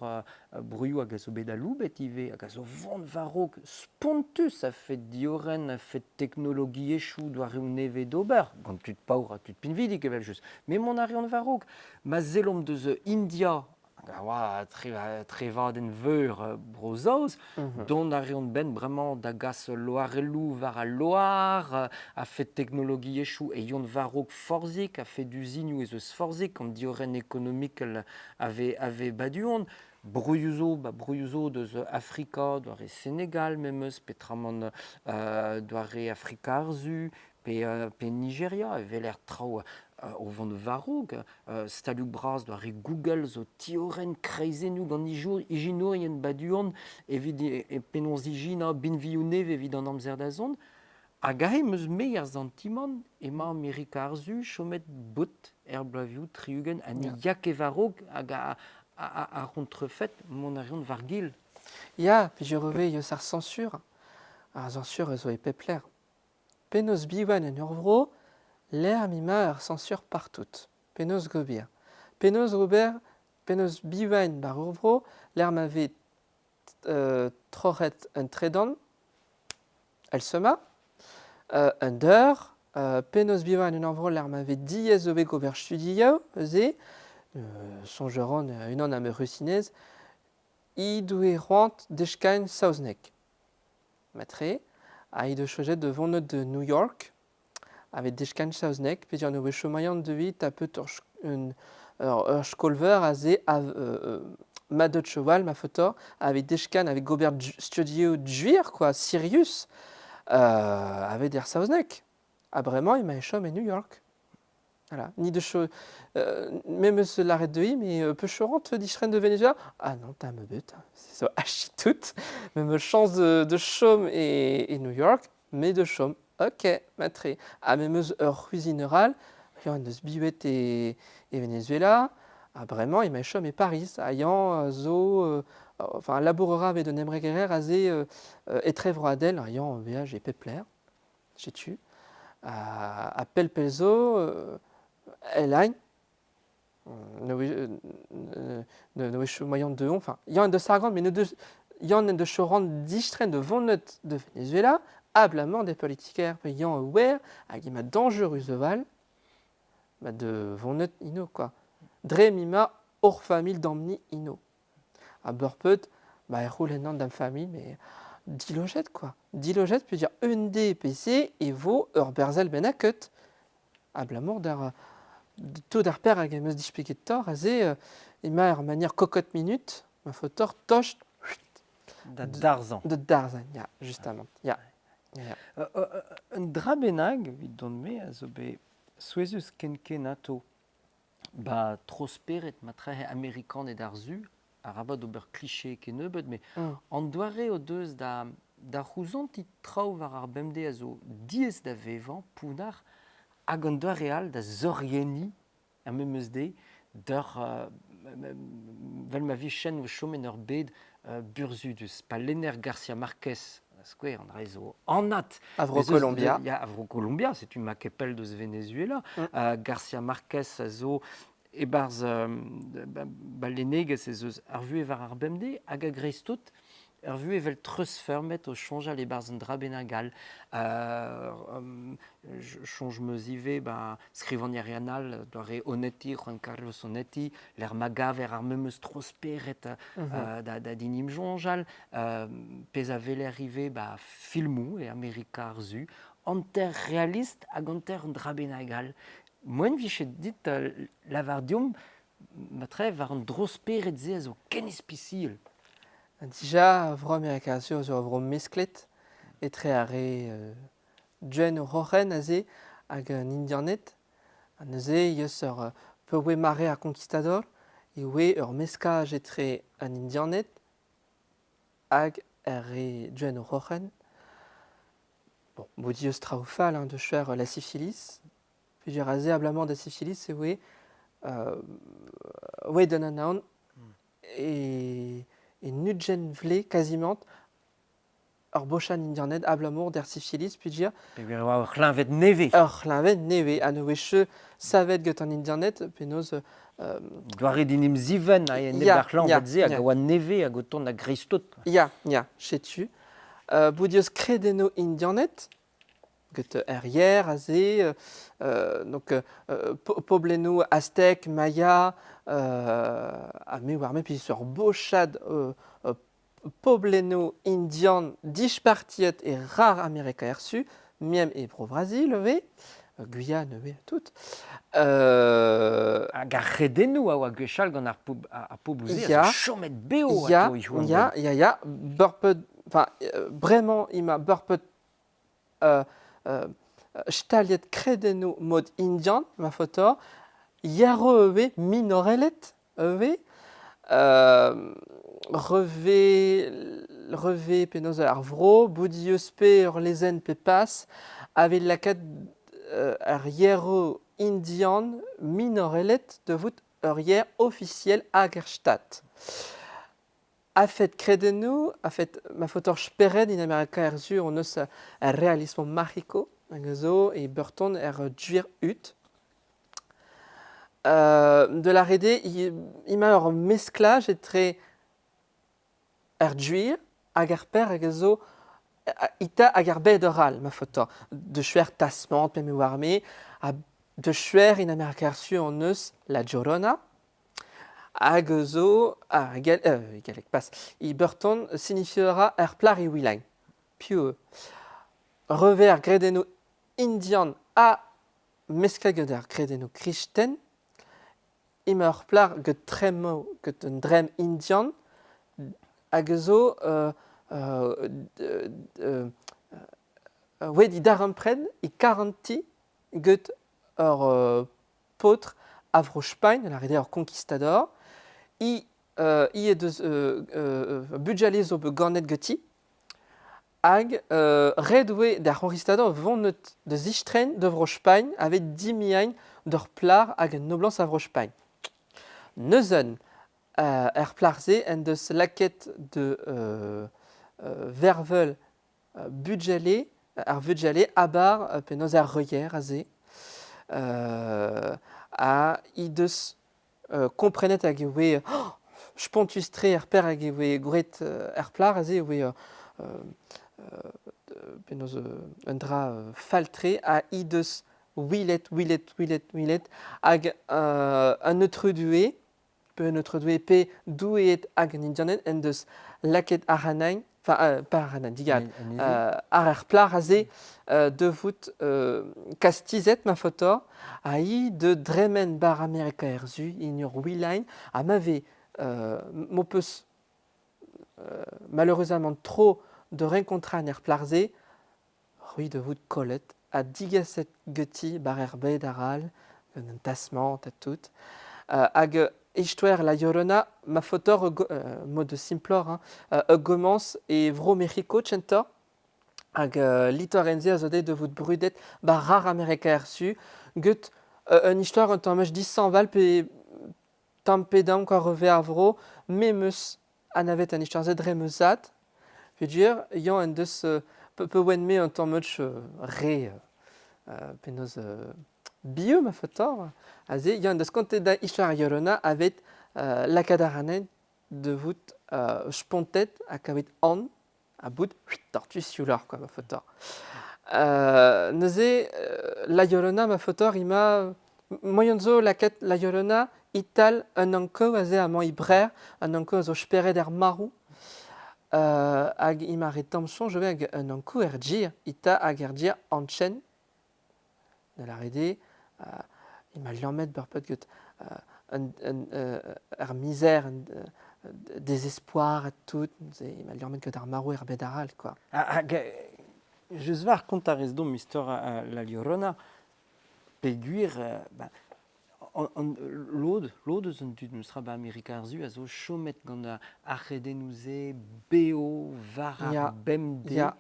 broioù hag a zo bet aloubet ivez, hag a zo vont war-raok spontus a-fet diorren, a-fet teknologiezhioù, doareoù nevez d'ober, gant tud paour ha tud pinvidik evel-just. Met mont a reont war-raok. Ma sellomp deus India a oa trevadenn veur Bro-Saoz. Dont a reont benn bremañ da gas loarelloù war al loar, a-fet teknologiezhioù e yont war-raok forzhik, a-fet uzinioù ez eus forzhik, an diorren ekonomikel a vez ba du-hont. Broioù zo, ba broioù zo deus Afrika, doare Senegal memes, petramant doare Afrika ar Su, pe Nigeria, e weler traoù o vont war-raok. Stalioù bras doare Google zo tiorren kreizennoù gant ijinourien ba du-hont evit penaos ijinañ binvioù nevez evit an amzer da zont. Hag aze 'm eus me ar santimant emañ Amerika ar Su chomet bout er bloavezhioù 60 ha ne ya ket war-raok hag ar c'hontrefed mont a reont war-gil. Ya, peogwir eus ar sañsur. Ar sañsur a zo e pep lec'h. Penaos bihan en ur vro lec'h m'emañ ar sañsur partout. Penaos gober? Penaos ober penaos bihan 'ba ur vro lec'h ma vez troc'het un tredan, elsema, un deur, penaos bihan en ur vro lec'h ma vez diaes ober gober studioù neuze, soñj a ran unan am eus rusinez, he doe c'hoant deskiñ saozneg. Matre, ha he deus choazet da vont da New York aveit deskiñ saozneg peogwir ne oa chomañ deuet tapet ur skol-veur aze mat deut cheval ma faotr aveit deskiñ aveit gober studioù gwir quoi, sirius aveit ar saozneg. Ha bremañ emañ e chom e New York. Voilà. Ni de cho memes lâret deuit, mais pechorant distren de Venezuela? Ah non, t'as me bet, c'est ça, achi tout. Même chance de chom e New York, mais de chom. Ok, matre. Ha memes ur c'huizineral, en deus bivet e Venezuela, ha bremañ emañ e chom e Pariz. Ha yañ zo, enfin, labourera aveit un embregerer aze etrevroadel, ha yañ veaj e pep lec'h. Setu ha pell-pell zo elain ne oa moaien dehon enfin Yann deus argant met ne deus Yann en deus choran distren da vonet da Venezuela abalamour d'e politiker pe Yann oer hag emañ dañjerus a-walc'h ma da vonet eno quoi. Dre m'emañ hor familh damp-ni eno. Ha beurpeut, bah, e c'houlennan da'm familh, mais dilojet quoi. Dilojet peogwir un DPC e vo ur berzel bennaket. Abalamour d'ar tout ar per hag em eus displeget tort aze, emañ er manière cocotte minute, ma faotoc'h tost Da darzhañ. Da darzhañ, ya, justement, ya. Ya. Un dra bennak evit dont-me a zo bet souezhus ken-ken atao. Ba tro-spered matrehe Amerikaned ar Su, arabat ober kliché kennebeut, met an doare o deus da c'houzantiñ traoù war ar bemdez a zo diaes da vevañ, pounner, hag an doare all da zorgenniñ er memes deiz d'ur vel ma vijen o chom en ur bed burzhudus. Pa lenner Garcia Marquez, da skouer, an dra zo anat. A Vro-Kolombia. Ya, a Vro-Kolombia, setu ma ket pell deus Venezuela. Garcia Marquez a zo e-barzh ba lennegezh ez eus ar vuhez war ar bemdez hag a-greiz-tout ur vuhez evel treuzfeurmet o soñjal e-barzh un dra bennak all. Soñj 'm eus ivez ba skrivagnerien all, doare Onetti, Juan Carlos Onetti, lec'h ma gaver ar memes tro-spered da din em soñjal. Pezh a weler ivez ba filmoù e Amerika ar Su, hanter realist hag hanter un dra bennak all. Moaien 'vije dit lavar deomp matre war an dro-spered-se a zo ken ispisial. Dija, Vro-Amerika sur zo ur vro mesklet etre ar re Jen o roc'henn aze hag an Indianed. Ha neuze eus ur peurweh mare ar conquistador e oe ur meskaj etre an Indianed hag ar re Jen o roc'henn. Bon, maudit eus traoù fall hein, de faire la syphilis. Peogwir aze abalamour da syphilis e oe oe d'un anaon e nugent vle quasiment ur bochan indianed abalamour d'ar syphilis peogwir Peogwir e oa ur c'hleñved nevez. Ur c'hleñved nevez ha ne oe cheu savet get an indianed penaos Doare d'en em zivenn a-enep d'ar c'hleñved-se hag a oa nevez hag o tont a-greiz-tout. Ya, ya, setu. Bout eus kredennoù indianed get er yer aze, donc poblennoù aztek, maya, ha me oar me peseurt ur bochad poblennoù indian dispartiet e rar Amerika er Su, mem e Bro-Brazil ivez, Guyane ivez tout. Hag ar c'hredennoù a oa gwechall gant ar pobloù-se a zo chomet bev ya, ya, ya, ya, Burped, enfin, bremañ emañ Burped staliet kredennoù mod indian, ma faotr, yarv ivez minorelet ivez, revez revez penaos ar vro, bout dieus pe ur lezenn pe pas, a vez lakaet ar yerv indian minorelet da vout ur yer ofisiel hag er Stad. A-fet kredennoù, a-fet ma faotr spered in Amerika er Su hon eus ar realismo mágico hag a zo e Burton er Gwir Hud. De la rede emañ ur mesklaj etre ar gwir hag ar per hag a zo ita hag ar bed all ma faotr. De chuer tasmant pe me oar-me ha de chuer in Amerika ar Su hon eus La Llorona hag zo ah, galleg pas. E Burton signifiera ar plac'h e Wilhain. Piv eo? Revez ar gredennoù indian ha Mesket gant ar kredennoù kristen emañ ur plac'h gant tremmoù gant un dremm indian hag a zo wedi darempred e karantiñ gant ur paotr a Vro-Spagn, lâret eo ur conquistador. Hi he deus bugale zo bet ganet ganti. Hag ret oe d'ar c'honquistador vonet da zistreiñ da Vro-Spagn aveit dimiañ d'ur plac'h hag un noblañs a Vro-Spagn. Neuze, er plac'h-se en deus lakaet da vervel bugale, ar vugale abar penaos ar reier aze ha he deus komprenet hag e voe oh, spontus-tre ar per hag e voe gwraet er plac'h aze e voe penaos un dra fall-tre ha he deus ouilet, ouilet, ouilet, ouilet hag un eutredoue pe un aotrou-Doue pe doueed hag an Indianed en deus lakaet ac'hanañ, enfin pas ac'hanañ, digad, ar ar plac'h aze de vout kastizet ma faotr, ha hi de dremen bar Amerika er su, en ur Wilhain, ha ma vez m'ho peus malheureusement trop de rencontrañ er plac'h-se. C'hwi da vout kollet ha digaset ganti war ar bed arall gant an tasmant ha tout. Hag istoer La Llorona, ma faotoc'h mod simploc'h hein, a gomañs e Vro-Mec'hiko kentoc'h. Hag litorenn-se a zo deuet da vout brudet war ar Amerika er Su get un istor un tamm dishañval pe tamm pe damm kwa revez ar vro. Me 'm eus anavet an istor-se dre ma zad peogwir eñ en deus pe oan-me un tamm re penaos bio ma faotoc'h aze eñ en deus kontet da istor ar Llorona aveit lakaat ar anezhi da vout spontet ha kavet aon ha bout tortue siouloc'h quoi ma faotoc'h. Neuze La Llorona ma faotoc'h ema moaien zo lakaat La Llorona e-tal un ankoù aze amañ e Brec'h, un ankoù a zo spered er marv hag ema ret tamm soñj ivez hag un ankoù er gêr e-ta hag er gêr Anchen da lâret eo ema liammet bepred get ar mizer, an désespoir ha tout, ema liammet gant ar marv er bed arall quoi. Hag just war kontañ a rez deomp istor La Llorona peogwir lod, lod eus an dud meus tra ba Amerika ar Su a zo chomet gant ar c'hredennoù-se bev war ar bemdez.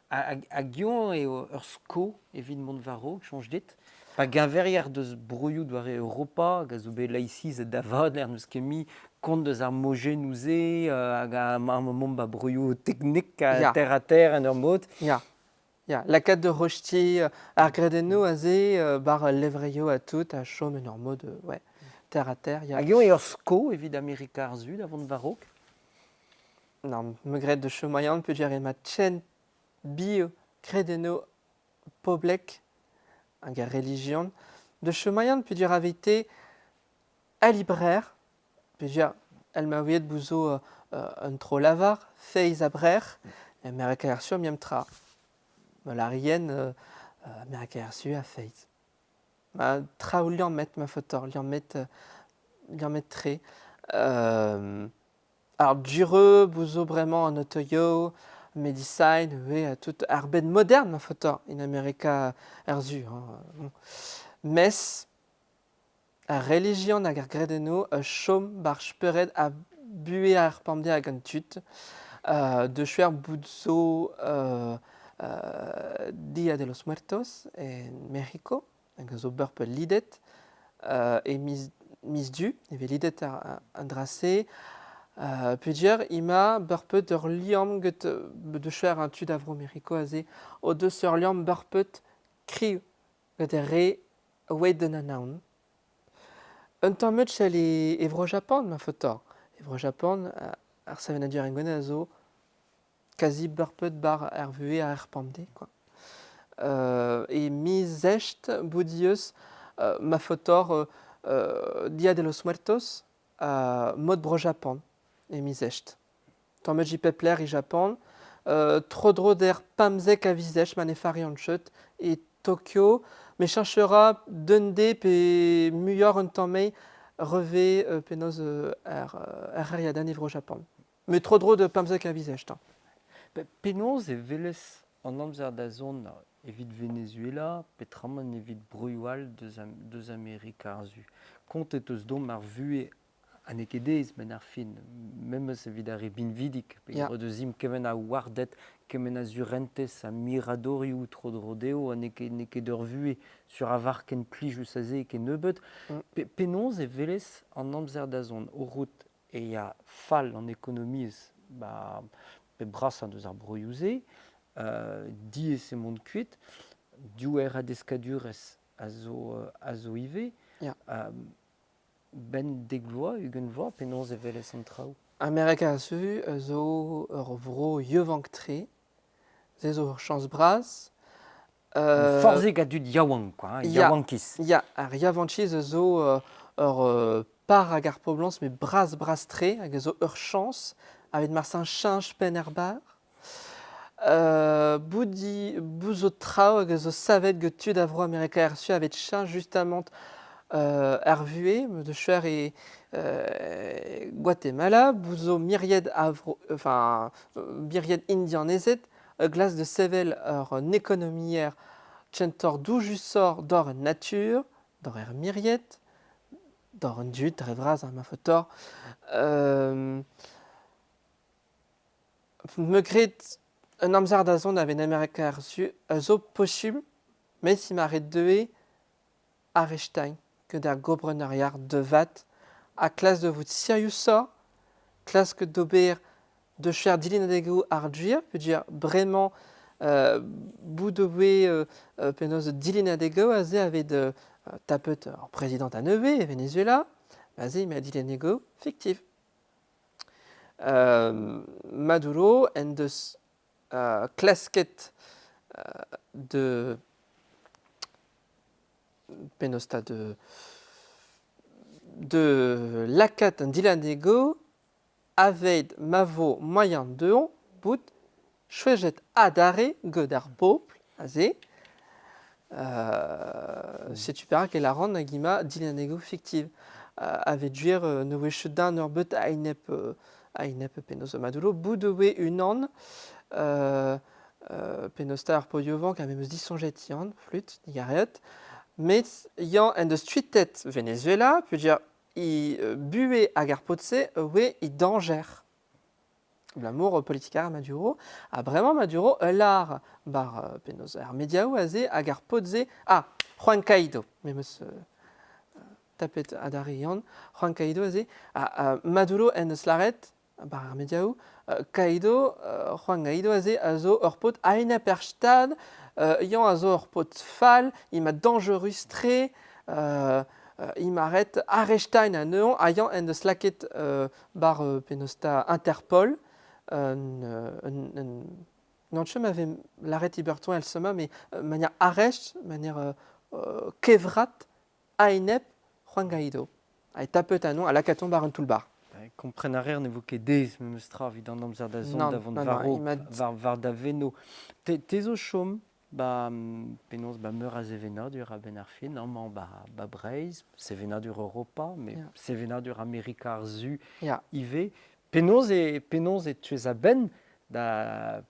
Hag eñ eo ur sko evit mont war-raok, soñj dit? Pa geñverier deus broioù doare Europa hag a zo bet laisizet da vat lec'h n'eus ket mui kont deus ar mojennoù-se hag ar mont ba broioù teknik ha terre-à-terre en ur mod. Ya. Ya, lakaat da rojtiñ ar gredennoù aze 'bar al levrioù ha tout a chom en ur mod ouais, terre à terre, ya. Hag eo ur sko evit Amerika ar Su da vont war-raok? Non, me gred da chom moaian peogwir emañ chen bio kredennoù poblek hag ar relijion. Da chom moaian peogwir avete al librer, peogwir el ma ouiet bout zo un tro-lavar, feiz ha brec'h, Amerika ar Su memes tra. Ma lârien Amerika ar Su ha feiz. Ma traoù liammet ma faotoc'h, liammet liammet-tre. Alors Dureux, bout zo bremañ an otoioù, Medisign, oui, ha tout ar bed modern ma faotoc'h en Amerika ar Su. Hein. Mes Ar relijion hag ar gredennoù a chom 'bar spered ha buhez ar pemdez hag an tud. Deus ur bout zo Dia de los Muertos e Mec'hiko hag a zo beurpeut lidet e miz Du e vez lidet an dra-se. Peogwir emañ beurpeut ur liamm get deus an tud a vro-Mec'hiko aze o deus ur liamm beurpeut kriv gant ar re oet d'an Anaon. Un tamm sell e Bro-Japan ma faotoc'h. E Bro-Japan, ar sevenadur hengounel a zo kazi beurpeut bar ar vuhez ar pemdez quoi. E miz Echt bout dieus ma faotoc'h Dia de los Muertos mod Bro-Japan e miz Echt. Tamm e pep lec'h e Japan. Tro-dro d'er pemzek a viz Echt ma ne farian ket e Tokyo. Met cheñch a ra d'un deiz pe muioc'h un tamm revez penaos ar c'hêriadenn e Bro-Japan. Met tro-dro da pemzek a viz Echt. Penaos e welez an amzer da zont evit Venezuela peotramant evit broioù all deus Amerika ar Su? Kontet eus deomp ar vuhez Ha n'eo ket aes 'benn ar fin, memes evit ar re binvidik, peogwir o deus int kement a warded, kement a surentez, a miradorioù tro-dro dezho, ha n'eo ket ur vuhez sur a-walc'h ken plijus ha se kennebeut. Penaos e welez an amzer da zont o rout e ya fall an ekonomiezh ba pep brasañ deus ar broioù-se, diaes eo mont kuit, diouer a deskadurezh a zo ivez. 'Benn dek vloaz, 20 vloaz, penaos e welez an traoù? Amerika ar Su a zo ur vro yaouank-tre. Se zo ur chañs bras. Forzhik a dud yaouank, quoi, hein, yaouankiz. Ya, ar yaouankiz a zo ur par hag ar poblañs met bras-bras-tre hag a zo ur chañs aveit marse cheñch penn er bar. Bout zo traoù hag a zo savet gant tud a vro Amerika ar Su aveit cheñch justamant ar vuhez da skouer e Guatemala bout zo miriad a vro enfin miriad indianezed. glask da sevel ur un ekonomier kentoc'h doujusoc'h doc'h an natur, doc'h ar miried, doc'h an dud dre vras ma faotoc'h. Me gred un amzer da zont a-benn Amerika ar Su a zo posubl met si ma ret deuet Arrestein gant ar gobrenaria da vat ha klask da vout siriusoc'h, klask d'ober da cher dilennadegoù ar gwir peogwir bremañ bout e voe penaos dilennadegoù aze a vez tapet ur prezidant a-nevez e Venezuela, aze emañ dilennadegoù fiktiv. Maduro en deus klasket de penaos 'ta de de lakaat an dilennadegoù aveit ma vo moaien dezhañ bout choajet adarre gant ar bobl aze. Setu perak e lâran hag emañ dilennadegoù fiktiv. Aveit gwir ne voe ket den ur beut a-enep a-enep penaos Maduro bout e voe unan penaos 'ta ar paotr yaouank ha me 'meus disoñjet Yann Flut digarezit. Met Yann en deus tuitet Venezuela peogwir he buhez hag ar paotr-se e voe e dañjer. Abalamour politiker Maduro. Ha bremañ Maduro ul lâr bar penaos ar mediaoù aze hag ar paotr-se ah Juan Guaidó me 'meus tapet adarre Yann Juan Guaidó aze ha Maduro en deus lâret bar ar mediaoù Guaidó Juan Guaidó aze a zo ur paotr a-enep er Stad Yann a zo ur paotr fall emañ dañjerus-tre emañ ret arrestañ anezhañ ha Yann en deus lakaet bar penaos 'ta Interpol un n'on ket ma vez lâret Iberton el mais manière arrest manière kevrat a-enep Juan Guaidó. Ha tapet anezhañ ha lakaat war un toull-bac'h. Kompren a reer ne vo ket aes memes tra evit an amzer da zont da vont war-raok, war da veno. Te zo chom ba penaos ba meur a sevenadur a-benn ar fin, amañ ba Breizh, sevenadur Europa, met sevenadur Amerika ar Su ivez. Penaos e teuez a-benn da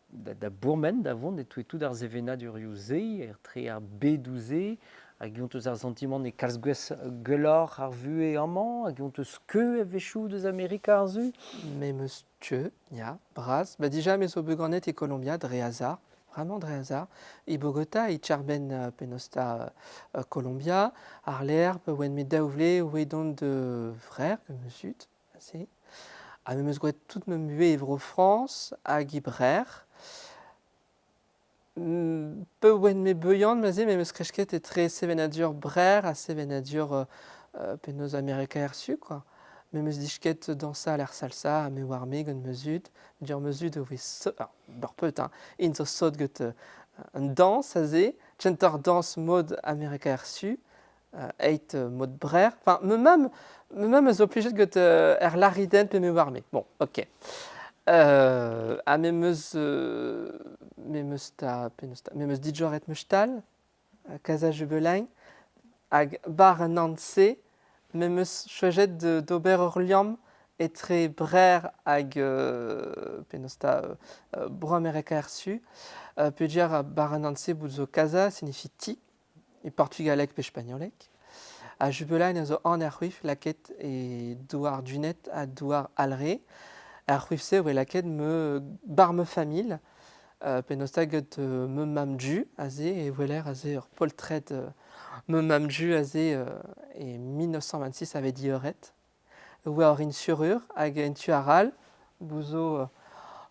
bourmen, da vont e-touez tout ar sevenadurioù-se, etre ar bedoù-se, hag eñ eus ar santimant e kalz gwelloc'h ar vuhez amañ, hag eñ eus keuz a-wechoù deus Amerika ar Su? Me 'meus keuz, ya, bras. Ba dija me zo bet ganet e Kolombia dre azard, vraiment dre azard. E Bogota e Tcherben penaos 'ta Kolombia, àr-lerc'h pa oan-me daou vloaz oa dont de frère, me zud. Se. Ha me 'meus gwraet tout ma buhez e Bro-Frañs hag e Brec'h. Pa oan-me beuian neuze me 'meus kresket etre sevenadur Brec'h ha sevenadur penaos Amerika er Su kwa. Me 'meus disket dañsal er salsa ha me oar-me gant ma zud. Dir ma zud e voe so- ur peut hein, int zo sot get an dañs aze, kentoc'h dañs mod Amerika er Su. Eit mod brer. Enfin, me-même a zo plijet get er laridenn pe me oar-me. Bon, ok. Ha me 'meus me 'meus ta penaos 'ta me 'meus digoret ma stal, Casa Jubelain, hag bar an hent-se, me 'meus choajet d'ober ur liamm etre Brer hag penaos 'ta Bro-Amerika er Su. Peogwir bar an hent-se bout zo Casa signifie ti. E portugaleg pe spagnoleg. Ha Jubelain a zo an er c'hwif lakaet e douar Dunet ha douar Alre. Er c'hwif-se e voe lakaet me bar ma familh, penaos 'ta get ma mamm du aze e weler aze ur poltred ma mamm du aze e 1926 a vez dieuret. E oa orin surur hag en tu arall bout zo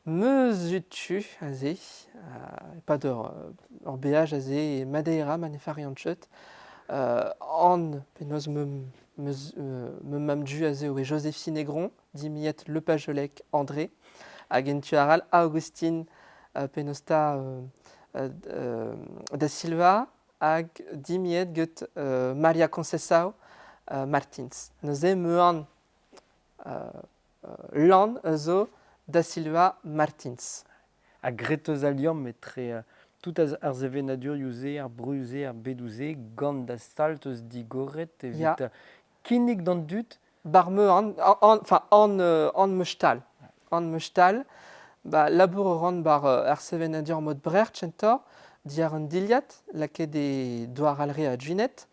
meuzut-tu aze e-pad ur beaj aze e Madeira ma ne farian ket. An penaos ma mamm-du aze e oe Joséphine Aigron, dimiet Le Pajolec André hag en tu arall Augustine penaos 'ta da Silva hag dimiet get Maria Conceição Martins. Neuze meuan Lan a zo da Silva Martins. Ha graet eus al liamm etre tout ar sevenadurioù-se, ar broioù-se, ar bedoù-se, gant da stal teus digoret evit kinnig d'an dud Bar meuan, enfin an, an meustal. An meustal. Ba labour a ran war ar sevenadur mod Brecht kentoc'h, diàr an dilhad lakaet e douar Alre ha Gwinet,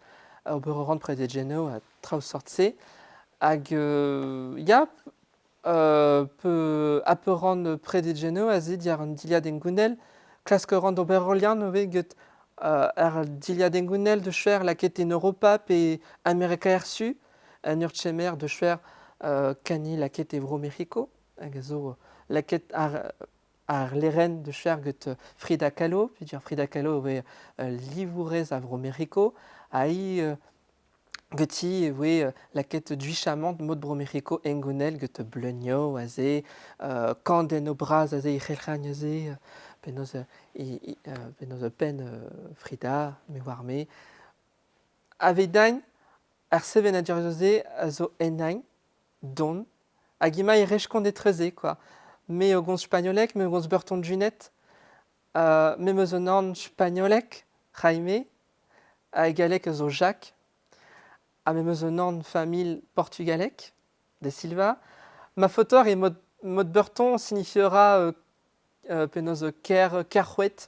ober a ran prezegennoù ha traoù sort-se. Hag ya, pe ha pe ran prezegennoù aze diàr an dilhad hengounel. Klask a ran d'ober ul liamm ivez get ar dilhad hengounel da skouer lakaet en Europa pe Amerika er Su, en ur kemer da skouer kani lakaet e Bro-Mec'hiko. Hag a zo lakaet ar lêrenn da skouer get Frida Kahlo, peogwir Frida Kahlo e voe livourez a Vro-Mec'hiko, ha hi ganti e voe lakaet duichamant mod Bro-Mec'hiko hengounel get bleunioù aze, kandennoù bras aze e c'helc'hagn aze, penaos penaos penn Frida, me oar-me. Avedain, ar sevenadur-se a zo ennañ don hag emañ e reskont etreze quoi. Me o gomz spagnoleg, me o gomz breton Junet, me 'm eus un anv spagnolek, Jaime, ha e galleg a zo Jacques, ha me 'm eus un anv familh portugalek, De Silva. Ma faotr eo mod, mod breton signifiera penaos ker, kerc'houed.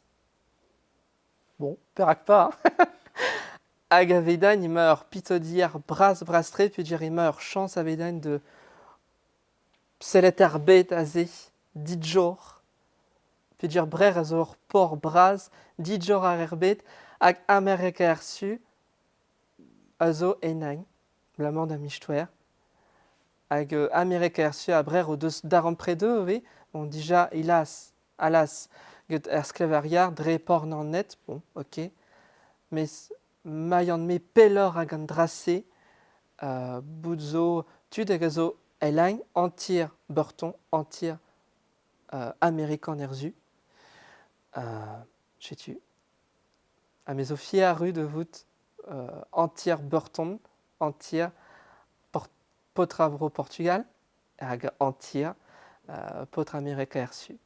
Bon, perak pas hein. Hag a-vedañ emañ ur pitodier bras-bras-tre peogwir emañ ur chañs a-vedañ de sellet ar bed aze, dijor. Peogwir Brec'h a zo ur por bras, dijor àr ar bed, hag Amerika er Su a zo ennañ, abalamour d'am istoer. Hag Amerika er Su ha Brec'h o deus darempredoù ivez. Bon, dija, hélas, Alas, get ar sklaver dre porn-an-net, bon, ok. Mes mailhan-me pelloc'h ag an dra-se, bout zo tud hag a zo elañ antir breton, antir amerikan er su. Setu. Ha me zo fier-ru da vout antir breton, antir paotr a vro Portugal hag antir paotr Amerika er Su.